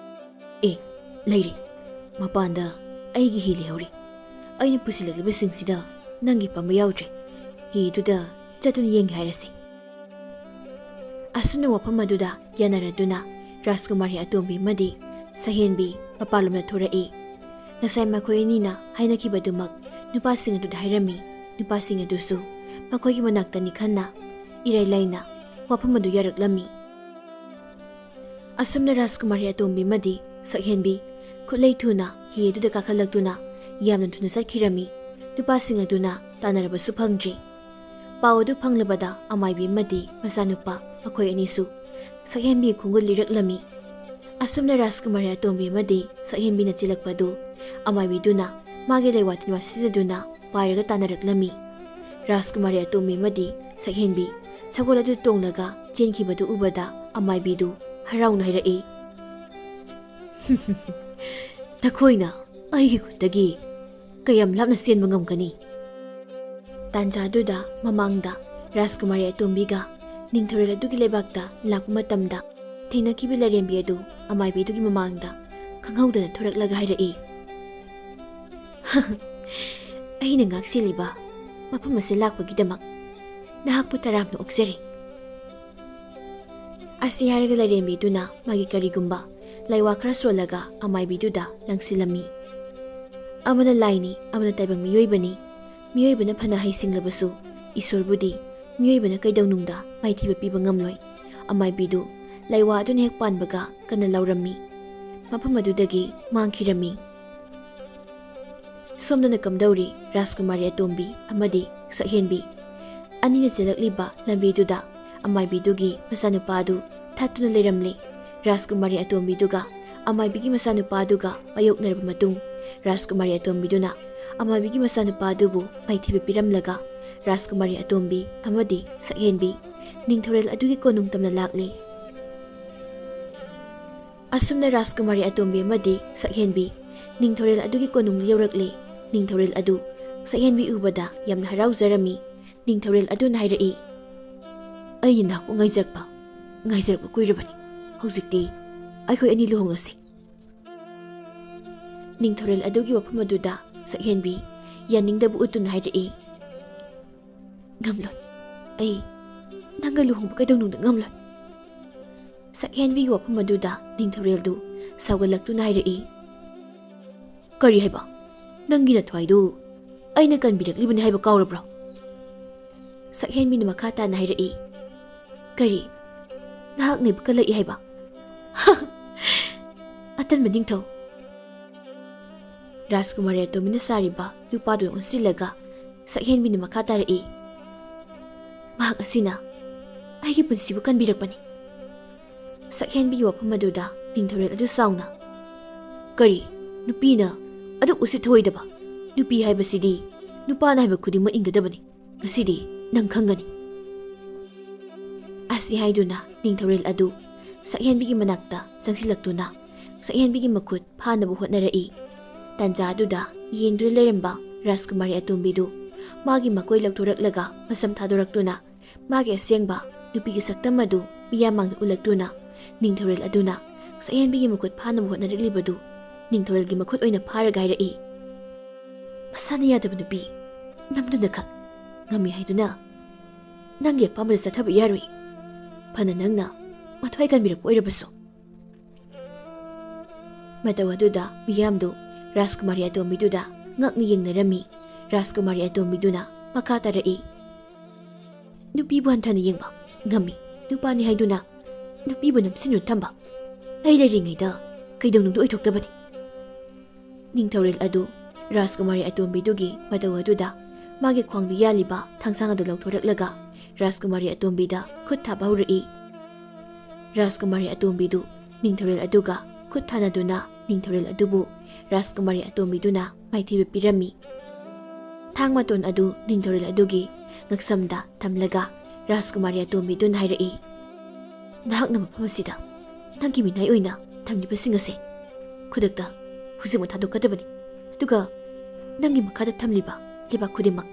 "ꯑꯦ, ꯂꯩꯔꯦ꯫ ꯃꯄꯥꯟꯗ ꯑꯩꯒꯤ ꯍꯤ ꯂꯩꯍꯧꯔꯤ꯫ ꯑꯩꯅ ꯄꯨꯁꯤꯜꯂꯛꯂꯤꯕꯁꯤꯡꯁꯤꯗ ꯅꯪꯒꯤ ꯄꯥꯝꯕ ꯌꯥꯎꯗ꯭ꯔꯦ꯫ ꯍꯤꯗꯨꯗ ꯆꯠꯇꯨꯅ ꯌꯦꯡꯒꯦ ꯍꯥꯏꯔꯁꯤ"꯫ ꯑꯁꯨꯝꯅ ꯋꯥꯐꯝ ꯑꯗꯨꯗ ꯌꯥꯅꯔꯗꯨꯅ ꯔꯥꯖꯀꯨꯃꯥꯔꯤ ꯑꯇꯣꯝꯕꯤ ꯑꯃꯗꯤ ꯁꯛꯍꯦꯟꯕꯤ ꯃꯄꯥꯟꯂꯣꯝꯗ ꯊꯣꯔꯛꯏ꯫ ꯉꯁꯥꯏ ꯃꯈꯣꯏ ꯑꯅꯤꯅ ꯍꯥꯏꯅꯈꯤꯕꯗꯨꯃꯛ ꯅꯨꯄꯥꯁꯤꯡ ꯑꯗꯨꯗ ꯍꯥꯏꯔꯝꯃꯤ꯫ ꯅꯨꯄꯥꯁꯤꯡ ꯑꯗꯨꯁꯨ ꯃꯈꯣꯏꯒꯤ ꯃꯅꯥꯛꯇꯅꯤ ꯈꯟꯅ ꯏꯔꯥꯏ ꯂꯥꯏꯅ ꯋꯥꯐꯝ ꯑꯗꯨ ꯌꯥꯔꯛꯂꯝꯃꯤ꯫ ꯑꯁꯨꯝꯅ ꯔꯥꯖꯀꯨꯃꯥꯔꯤ ꯑꯇꯣꯝꯕꯤ ꯑꯃꯗꯤ ꯁꯛꯍꯦꯟꯕꯤ ꯈꯨꯠꯂꯩ ꯊꯨꯅ ꯍꯤ ꯑꯗꯨꯗ ꯀꯥꯈꯠꯂꯛꯇꯨꯅ ꯌꯥꯝꯅ ꯊꯨꯅ ꯆꯠꯈꯤꯔꯝꯃꯤ꯫ ꯅꯨꯄꯥꯁꯤꯡ ꯑꯗꯨꯅ ꯇꯥꯟꯅꯔꯕꯁꯨ ꯐꯪꯗ꯭ꯔꯤ꯫ ꯄꯥꯎ ꯑꯗꯨ ꯐꯪꯂꯕꯗ ꯑꯃꯥꯏꯕꯤ ꯑꯃꯗꯤ ꯃꯆꯥꯅꯨꯄꯥ ꯃꯈꯣꯏ ꯑꯅꯤꯁꯨ ꯁꯛꯍꯦꯟꯕꯤ ꯈꯣꯡꯒꯨꯜ ꯂꯤꯔꯛꯂꯝꯃꯤ꯫ ꯑꯁꯨꯝꯅ ꯔꯥꯖꯀꯨꯃꯥꯔꯤ ꯑꯇꯣꯝꯕꯤ ꯑꯃꯗꯤ ꯁꯛꯍꯦꯟꯕꯤꯅ ꯆꯦꯜꯂꯛꯄꯗꯨ ꯑꯃꯥꯏꯕꯤꯗꯨꯅ ꯃꯥꯒꯤ ꯂꯩꯋꯥ ꯇꯤꯟꯋꯥ ꯁꯤꯖꯤꯟꯅꯗꯨꯅ ꯄꯥꯏꯔꯒ ꯇꯥꯟꯅꯔꯛꯂꯝꯃꯤ꯫ ꯔꯥꯖꯀꯨꯃꯥꯔꯤ ꯑꯇꯣꯝꯕꯤ ꯑꯃꯗꯤ ꯁꯛꯍꯦꯟꯕꯤ ꯁꯒꯣꯜ ꯑꯗꯨ ꯇꯣꯡꯂꯒ ꯆꯦꯟꯈꯤꯕꯗꯨ ꯎꯕꯗ ꯑꯃꯥꯏꯕꯤꯗꯨ ꯍꯔꯥꯎꯅ ꯍꯥꯏꯔꯛꯏ, "ꯅꯈꯣꯏꯅ ꯑꯩꯒꯤ ꯈꯨꯠꯇꯒꯤ ꯀꯌꯥꯝ ꯂꯥꯞꯅ ꯆꯦꯟꯕ ꯉꯝꯒꯅꯤ?" ꯇꯥꯟꯖꯥꯗꯨꯗ ꯃꯃꯥꯡꯗ ꯔꯥꯖꯀꯨꯃꯥꯔꯤ ꯑꯇꯣꯝꯕꯤꯒ ꯅꯤꯡꯊꯧꯔꯦꯜ ꯑꯗꯨꯒꯤ ꯂꯩꯕꯥꯛꯇ ꯂꯥꯛꯄ ꯃꯇꯝꯗ ꯊꯦꯡꯅꯈꯤꯕ ꯂꯥꯏꯔꯦꯝꯕꯤ ꯑꯗꯨ ꯑꯃꯥꯏꯕꯤꯗꯨꯒꯤ ꯃꯃꯥꯡꯗ ꯈꯪꯍꯧꯗꯅ ꯊꯣꯔꯛꯂꯒ ꯍꯥꯏꯔꯛꯏ, "ꯑꯩꯅ ꯉꯥꯛꯁꯦꯜꯂꯤꯕ ꯃꯐꯝ ꯑꯁꯤ ꯂꯥꯛꯄꯒꯤꯗꯃꯛ ꯅꯍꯥꯛꯄꯨ ꯇꯔꯥꯝꯅ ꯑꯣꯛꯆꯔꯤ꯫" ꯑꯁꯤ ꯍꯥꯏꯔꯒ ꯂꯥꯏꯔꯦꯝꯕꯤꯗꯨꯅ ꯃꯥꯒꯤ ꯀꯔꯤꯒꯨꯝꯕ ꯂꯥꯏꯋꯥ ꯈꯔ ꯁꯣꯜꯂꯒ ꯑꯃꯥꯏꯕꯤꯗꯨꯗ ꯂꯪꯁꯤꯜꯂꯝꯃꯤ꯫ ꯑꯃꯅ ꯂꯥꯏꯅꯤ, ꯑꯃꯅ ꯇꯥꯏꯕꯪ ꯃꯤꯑꯣꯏꯕꯅꯤ꯫ ꯃꯤꯑꯣꯏꯕꯅ ꯐꯅ ꯍꯩꯁꯤꯡꯂꯕꯁꯨ ꯏꯁꯣꯔꯕꯨꯗꯤ ꯃꯤꯑꯣꯏꯕꯅ ꯀꯩꯗꯧꯅꯨꯡꯗ ꯃꯥꯏꯊꯤꯕ ꯄꯤꯕ ꯉꯝꯂꯣꯏ꯫ ꯑꯃꯥꯏꯕꯤꯗꯨ ꯂꯥꯏꯋꯥ ꯑꯗꯨꯅ ꯍꯦꯛ ꯄꯥꯟꯕꯒ ꯀꯟꯅ ꯂꯥꯎꯔꯝꯃꯤ꯫ ꯃꯐꯝ ꯑꯗꯨꯗꯒꯤ ꯃꯥꯡꯈꯤꯔꯝꯃꯤ꯫ ꯁꯣꯝꯗꯅ ꯀꯝꯗꯧꯔꯤ? ꯔꯥꯖꯀꯨꯃꯥꯔꯤ ꯑꯇꯣꯝꯕꯤ ꯑꯃꯗꯤ ꯁꯛꯍꯦꯟꯕꯤ ꯑꯅꯤꯅ ꯆꯦꯜꯂꯛꯂꯤꯕ ꯂꯝꯕꯤꯗꯨꯗ ꯑꯃꯥꯏꯕꯤꯗꯨꯒꯤ ꯃꯆꯥꯅꯨꯄꯥ ꯑꯗꯨ ꯊꯥꯠꯇꯨꯅ ꯂꯩꯔꯝꯂꯦ꯫ ꯔꯥꯖꯀꯨꯃꯥꯔꯤ ꯑꯇꯣꯝꯕꯤꯗꯨꯒ ꯑꯃꯥꯏꯕꯤꯒꯤ ꯃꯆꯥꯅꯨꯄꯥ ꯑꯗꯨꯒ ꯃꯥꯌꯣꯛꯅꯔꯕ ꯃꯇꯨꯡ, ꯔꯥꯖꯀꯨꯃꯥꯔꯤ ꯑꯇꯣꯝꯕꯤꯗꯨꯅ ꯑꯃꯥꯏꯕꯤꯒꯤ ꯃꯆꯥꯅꯨꯄꯥ ꯑꯗꯨꯕꯨ ꯃꯥꯏꯊꯤꯕ ꯄꯤꯔꯝꯂꯒ ꯔꯥꯖꯀꯨꯃꯥꯔꯤ ꯑꯇꯣꯝꯕꯤ ꯑꯃꯗꯤ ꯁꯛꯍꯦꯟꯕꯤ ꯅꯤꯡꯊꯧꯔꯦꯜ ꯑꯗꯨꯒꯤ ꯀꯣꯅꯨꯡ ꯇꯝꯅ ꯂꯥꯛꯂꯦ꯫ ꯑꯁꯨꯝꯅ ꯔꯥꯖꯀꯨꯃꯥꯔꯤ ꯑꯇꯣꯝꯕꯤ ꯑꯃꯗꯤ ꯁꯛꯍꯦꯟꯕꯤ ꯅꯤꯡꯊꯧꯔꯦꯜ ꯑꯗꯨꯒꯤ ꯀꯣꯅꯨꯡꯗ ꯌꯧꯔꯛꯂꯦ꯫ ꯅꯤꯡꯊꯧꯔꯦꯜ ꯑꯗꯨ ꯁꯛꯍꯦꯟꯕꯤ ꯎꯕꯗ ꯌꯥꯝꯅ ꯍꯔꯥꯎꯖꯔꯝꯃꯤ꯫ ꯅꯤꯡꯊꯧꯔꯦꯜ ꯑꯗꯨꯅ ꯍꯥꯏꯔꯛꯏ, "ꯑꯩꯅ ꯅꯍꯥꯛꯄꯨ ꯉꯥꯏꯖꯔꯛꯄ, ꯉꯥꯏꯖꯔꯛꯄ ꯀꯨꯏꯔꯕꯅꯤ꯫ ꯍꯧꯖꯤꯛꯇꯤ ꯑꯩꯈꯣꯏ ꯑꯅꯤ ꯂꯨꯍꯣꯡꯂꯁꯤ꯫" ꯅꯤꯡꯊꯧꯔꯦꯜ ꯑꯗꯨꯒꯤ ꯋꯥꯐꯝ ꯑꯗꯨꯗ ꯁꯛꯍꯦꯟꯕꯤ ꯌꯥꯅꯤꯡꯗꯕ ꯎꯠꯇꯨꯅ ꯍꯥꯏꯔꯛꯏ, "ꯉꯝꯂꯣꯏ꯫ ꯑꯩ ꯅꯪꯒ ꯂꯨꯍꯣꯡꯕ ꯀꯩꯗꯧꯅꯨꯡꯗ ꯉꯝꯂꯣꯏ꯫ ꯁꯛꯍꯦꯟꯕꯤꯒꯤ ꯋꯥꯐꯝ ꯑꯗꯨꯗ ꯅꯤꯡꯊꯧꯔꯦꯜꯗꯨ ꯁꯥꯎꯒꯠꯂꯛꯇꯨꯅ ꯍꯥꯏꯔꯛꯏ, "ꯀꯔꯤ ꯍꯥꯏꯕ? ꯅꯪꯒꯤ ꯅꯊ꯭ꯋꯥꯏꯗꯨ ꯑꯩꯅ ꯀꯟꯕꯤꯔꯛꯂꯤꯕꯅꯤ ꯍꯥꯏꯕ ꯀꯥꯎꯔꯕ꯭ꯔꯣ?" ꯁꯛꯍꯦꯟꯕꯤꯅ ꯃꯈꯥ ꯇꯥꯅ ꯍꯥꯏꯔꯛꯏ, "ꯀꯔꯤ? ꯅꯍꯥꯛꯅ ꯑꯩꯕꯨ ꯀꯜꯂꯛꯏ ꯍꯥꯏꯕ?" ꯑꯇꯟꯕ ꯅꯤꯡꯊꯧ꯫ ꯔꯥꯖꯀꯨꯃꯥꯔꯤ ꯑꯇꯣꯝꯕꯤꯅ ꯁꯥꯔꯤꯕ ꯅꯨꯄꯥꯗꯨ ꯑꯣꯟꯁꯤꯜꯂꯒ ꯁꯛꯍꯦꯟꯕꯤꯅ ꯃꯈꯥ ꯇꯥꯔꯛꯏ, "ꯃꯍꯥꯛ ꯑꯁꯤꯅ ꯑꯩꯒꯤ ꯄꯨꯟꯁꯤꯕꯨ ꯀꯟꯕꯤꯔꯛꯄꯅꯤ꯫ ꯁꯛꯍꯦꯟꯕꯤꯒꯤ ꯋꯥꯐꯝ ꯑꯗꯨꯗ ꯅꯤꯡꯊꯧꯔꯦꯜ ꯑꯗꯨ ꯁꯥꯎꯅ, "ꯀꯔꯤ? ꯅꯨꯄꯤꯅ? ꯑꯗꯨꯛ ꯎꯁꯤꯠ ꯊꯑꯣꯏꯗꯕ! ꯅꯨꯄꯤ ꯍꯥꯏꯕꯁꯤꯗꯤ ꯅꯨꯄꯥꯅ ꯍꯥꯏꯕ ꯈꯨꯗꯤꯡꯃꯛ ꯏꯟꯒꯗꯕꯅꯤ꯫ ꯉꯁꯤꯗꯤ ꯅꯪ ꯈꯪꯒꯅꯤ!" ꯑꯁꯤ ꯍꯥꯏꯗꯨꯅ ꯅꯤꯡꯊꯧꯔꯦꯜ ꯑꯗꯨ ꯁꯛꯍꯦꯟꯕꯤꯒꯤ ꯃꯅꯥꯛꯇ ꯆꯪꯁꯤꯜꯂꯛꯇꯨꯅ ꯁꯛꯍꯦꯟꯕꯤꯒꯤ ꯃꯈꯨꯠ ꯐꯥꯅꯕ ꯍꯣꯠꯅꯔꯛꯏ꯫ ꯇꯥꯟꯖꯥ ꯑꯗꯨꯗ ꯌꯦꯡꯗꯨꯅ ꯂꯩꯔꯝꯕ ꯔꯥꯖꯀꯨꯃꯥꯔꯤ ꯑꯇꯣꯝꯕꯤꯗꯨ ꯃꯥꯒꯤ ꯃꯀꯣꯏ ꯂꯧꯊꯣꯔꯛꯂꯒ ꯃꯁꯝ ꯊꯥꯗꯣꯔꯛꯇꯨꯅ ꯃꯥꯒꯤ ꯑꯁꯦꯡꯕ ꯅꯨꯄꯤꯒꯤ ꯁꯛꯇꯝ ꯑꯗꯨ ꯃꯤꯌꯥꯝ ꯃꯥꯡꯗ ꯎꯠꯂꯛꯇꯨꯅ ꯅꯤꯡꯊꯧꯔꯦꯜ ꯑꯗꯨꯅ ꯁꯛꯍꯦꯟꯕꯤꯒꯤ ꯃꯈꯨꯠ ꯐꯥꯅꯕ ꯍꯣꯠꯅꯔꯛꯂꯤꯕꯗꯨ ꯅꯤꯡꯊꯧꯔꯦꯜꯒꯤ ꯃꯈꯨꯠ ꯑꯣꯏꯅ ꯐꯥꯔꯒ ꯍꯥꯏꯔꯛꯏ, "ꯃꯁꯥꯅ ꯌꯥꯗꯕ ꯅꯨꯄꯤ, ꯅꯝꯗꯨꯅ ꯈꯛ ꯉꯝꯃꯤ ꯍꯥꯏꯗꯨꯅ ꯅꯪꯒꯤ ꯑꯄꯥꯝꯕꯗ ꯆꯠꯊꯕ ꯌꯥꯔꯣꯏ꯫ ꯐꯅ ꯅꯪꯅ ꯃꯊ꯭ꯋꯥꯏ ꯀꯟꯕꯤꯔꯛꯄ ꯑꯣꯏꯔꯕꯁꯨ꯫" ꯃꯇꯧ ꯑꯗꯨꯗ ꯃꯤꯌꯥꯝꯗꯨ ꯔꯥꯖꯀꯨꯃꯥꯔꯤ ꯑꯇꯣꯝꯕꯤꯗꯨꯗ ꯉꯛꯅ ꯌꯦꯡꯅꯔꯝꯃꯤ꯫ ꯔꯥꯖꯀꯨꯃꯥꯔꯤ ꯑꯇꯣꯝꯕꯤꯗꯨꯅ ꯃꯈꯥ ꯇꯥꯔꯛꯏ, "ꯅꯨꯄꯤꯕꯨ ꯍꯟꯊꯅ ꯌꯦꯡꯕ ꯉꯝꯃꯤ꯫ ꯅꯨꯄꯥꯅꯤ ꯍꯥꯏꯗꯨꯅ ꯅꯨꯄꯤꯕꯨ ꯅꯝꯁꯤꯟꯗꯨꯅ ꯊꯝꯕ ꯑꯩ ꯂꯩꯔꯤꯉꯩꯗ ꯀꯩꯗꯧꯅꯨꯡꯗ ꯑꯣꯏꯊꯣꯛꯇꯕꯅꯤ꯫" ꯅꯤꯡꯊꯧꯔꯦꯜ ꯑꯗꯨ ꯔꯥꯖꯀꯨꯃꯥꯔꯤ ꯑꯇꯣꯝꯕꯤꯗꯨꯒꯤ ꯃꯇꯧ ꯑꯗꯨꯗ ꯃꯥꯒꯤ ꯈ꯭ꯋꯥꯡꯗ ꯌꯥꯜꯂꯤꯕ ꯊꯥꯡꯁꯥꯡ ꯑꯗꯨ ꯂꯧꯊꯣꯔꯛꯂꯒ ꯔꯥꯖꯀꯨꯃꯥꯔꯤ ꯑꯇꯣꯝꯕꯤꯗ ꯈꯨꯠ ꯊꯥꯕ ꯍꯧꯔꯛꯏ꯫ ꯔꯥꯖꯀꯨꯃꯥꯔꯤ ꯑꯇꯣꯝꯕꯤꯗꯨ ꯅꯤꯡꯊꯧꯔꯦꯜ ꯑꯗꯨꯒ ꯈꯨꯠ ꯊꯥꯅꯗꯨꯅ ꯅꯤꯡꯊꯧꯔꯦꯜ ꯑꯗꯨꯕꯨ ꯔꯥꯖꯀꯨꯃꯥꯔꯤ ꯑꯇꯣꯝꯕꯤꯗꯨꯅ ꯃꯥꯏꯊꯤꯕ ꯄꯤꯔꯝꯃꯤ꯫ ꯊꯥꯡ ꯃꯇꯣꯟ ꯑꯗꯨ ꯅꯤꯡꯊꯧꯔꯦꯜ ꯑꯗꯨꯒꯤ ꯉꯛꯁꯝꯗ ꯊꯝꯂꯒ ꯔꯥꯖꯀꯨꯃꯥꯔꯤ ꯑꯇꯣꯝꯕꯤꯗꯨꯅ ꯍꯥꯏꯔꯛꯏ, "ꯅꯍꯥꯛꯅ ꯃꯐꯝ ꯑꯁꯤꯗ ꯅꯪꯒꯤ ꯃꯤꯅꯥꯏ ꯑꯣꯏꯅ ꯊꯝꯂꯤꯕꯁꯤꯡ ꯑꯁꯦ ꯈꯨꯗꯛꯇ ꯍꯧꯖꯤꯛꯃꯛ ꯊꯥꯗꯣꯛꯀꯗꯕꯅꯤ꯫ ꯑꯗꯨꯒ ꯅꯪꯒꯤ ꯃꯈꯥꯗ ꯊꯝꯂꯤꯕ ꯂꯩꯕꯥꯛ ꯈꯨꯗꯤꯡꯃꯛ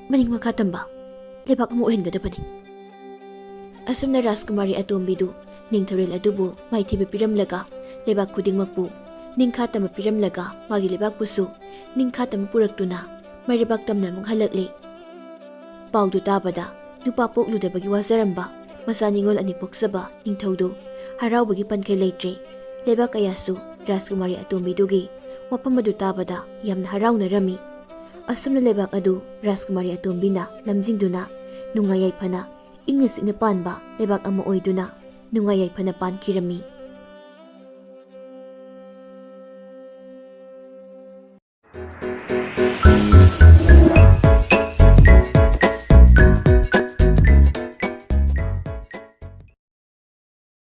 ꯃꯅꯤꯡ ꯃꯈꯥ ꯇꯝꯕ ꯂꯩꯕꯥꯛ ꯑꯃ ꯑꯣꯏꯍꯟꯒꯗꯕꯅꯤ꯫" ꯑꯁꯨꯝꯅ ꯔꯥꯖꯀꯨꯃꯥꯔꯤ ꯑꯇꯣꯝꯕꯤꯗꯨ ꯅꯤꯡꯊꯧꯔꯦꯜ ꯑꯗꯨꯕꯨ ꯃꯥꯏꯊꯤꯕ ꯄꯤꯔꯝꯂꯒ ꯂꯩꯕꯥꯛ ꯈꯨꯗꯤꯡꯃꯛꯄꯨ ꯅꯤꯡꯈꯥ ꯇꯝꯕ ꯄꯤꯔꯝꯂꯒ ꯃꯥꯒꯤ ꯂꯩꯕꯥꯛꯄꯨꯁꯨ ꯅꯤꯡꯈꯥ ꯇꯝꯕ ꯄꯨꯔꯛꯇꯨꯅ ꯃꯩꯔꯩꯕꯥꯛ ꯇꯝꯅ ꯑꯃꯨꯛ ꯍꯜꯂꯛꯂꯦ꯫ ꯄꯥꯎꯗꯨ ꯇꯥꯕꯗ ꯅꯨꯄꯥ ꯄꯣꯛꯂꯨꯗꯕꯒꯤ ꯋꯥꯖꯔꯝꯕ ꯃꯆꯥ ꯅꯤꯉꯣꯜ ꯑꯅꯤ ꯄꯣꯛꯆꯕ ꯅꯤꯡꯊꯧꯗꯨ ꯍꯔꯥꯎꯕꯒꯤ ꯄꯟꯈꯩ ꯂꯩꯇ꯭ꯔꯦ꯫ ꯂꯩꯕꯥꯛ ꯀꯌꯥꯁꯨ ꯔꯥꯖꯀꯨꯃꯥꯔꯤ ꯑꯇꯣꯝꯕꯤꯗꯨꯒꯤ ꯋꯥꯐꯝ ꯑꯗꯨ ꯇꯥꯕꯗ ꯌꯥꯝꯅ ꯍꯔꯥꯎꯅꯔꯝꯃꯤ꯫ ꯑꯁꯨꯝꯅ ꯂꯩꯕꯥꯛ ꯑꯗꯨ ꯔꯥꯖꯀꯨꯃꯥꯔꯤ ꯑꯇꯣꯝꯕꯤꯅ ꯂꯝꯖꯤꯡꯗꯨꯅ ꯅꯨꯡꯉꯥꯏ ꯌꯥꯏꯐꯅ ꯏꯪꯅ ꯆꯤꯛꯅ ꯄꯥꯟꯕ ꯂꯩꯕꯥꯛ ꯑꯃ ꯑꯣꯏꯗꯨꯅ ꯅꯨꯡꯉꯥꯏ ꯌꯥꯏꯐꯅ ꯄꯥꯟꯈꯤꯔꯝꯃꯤ꯫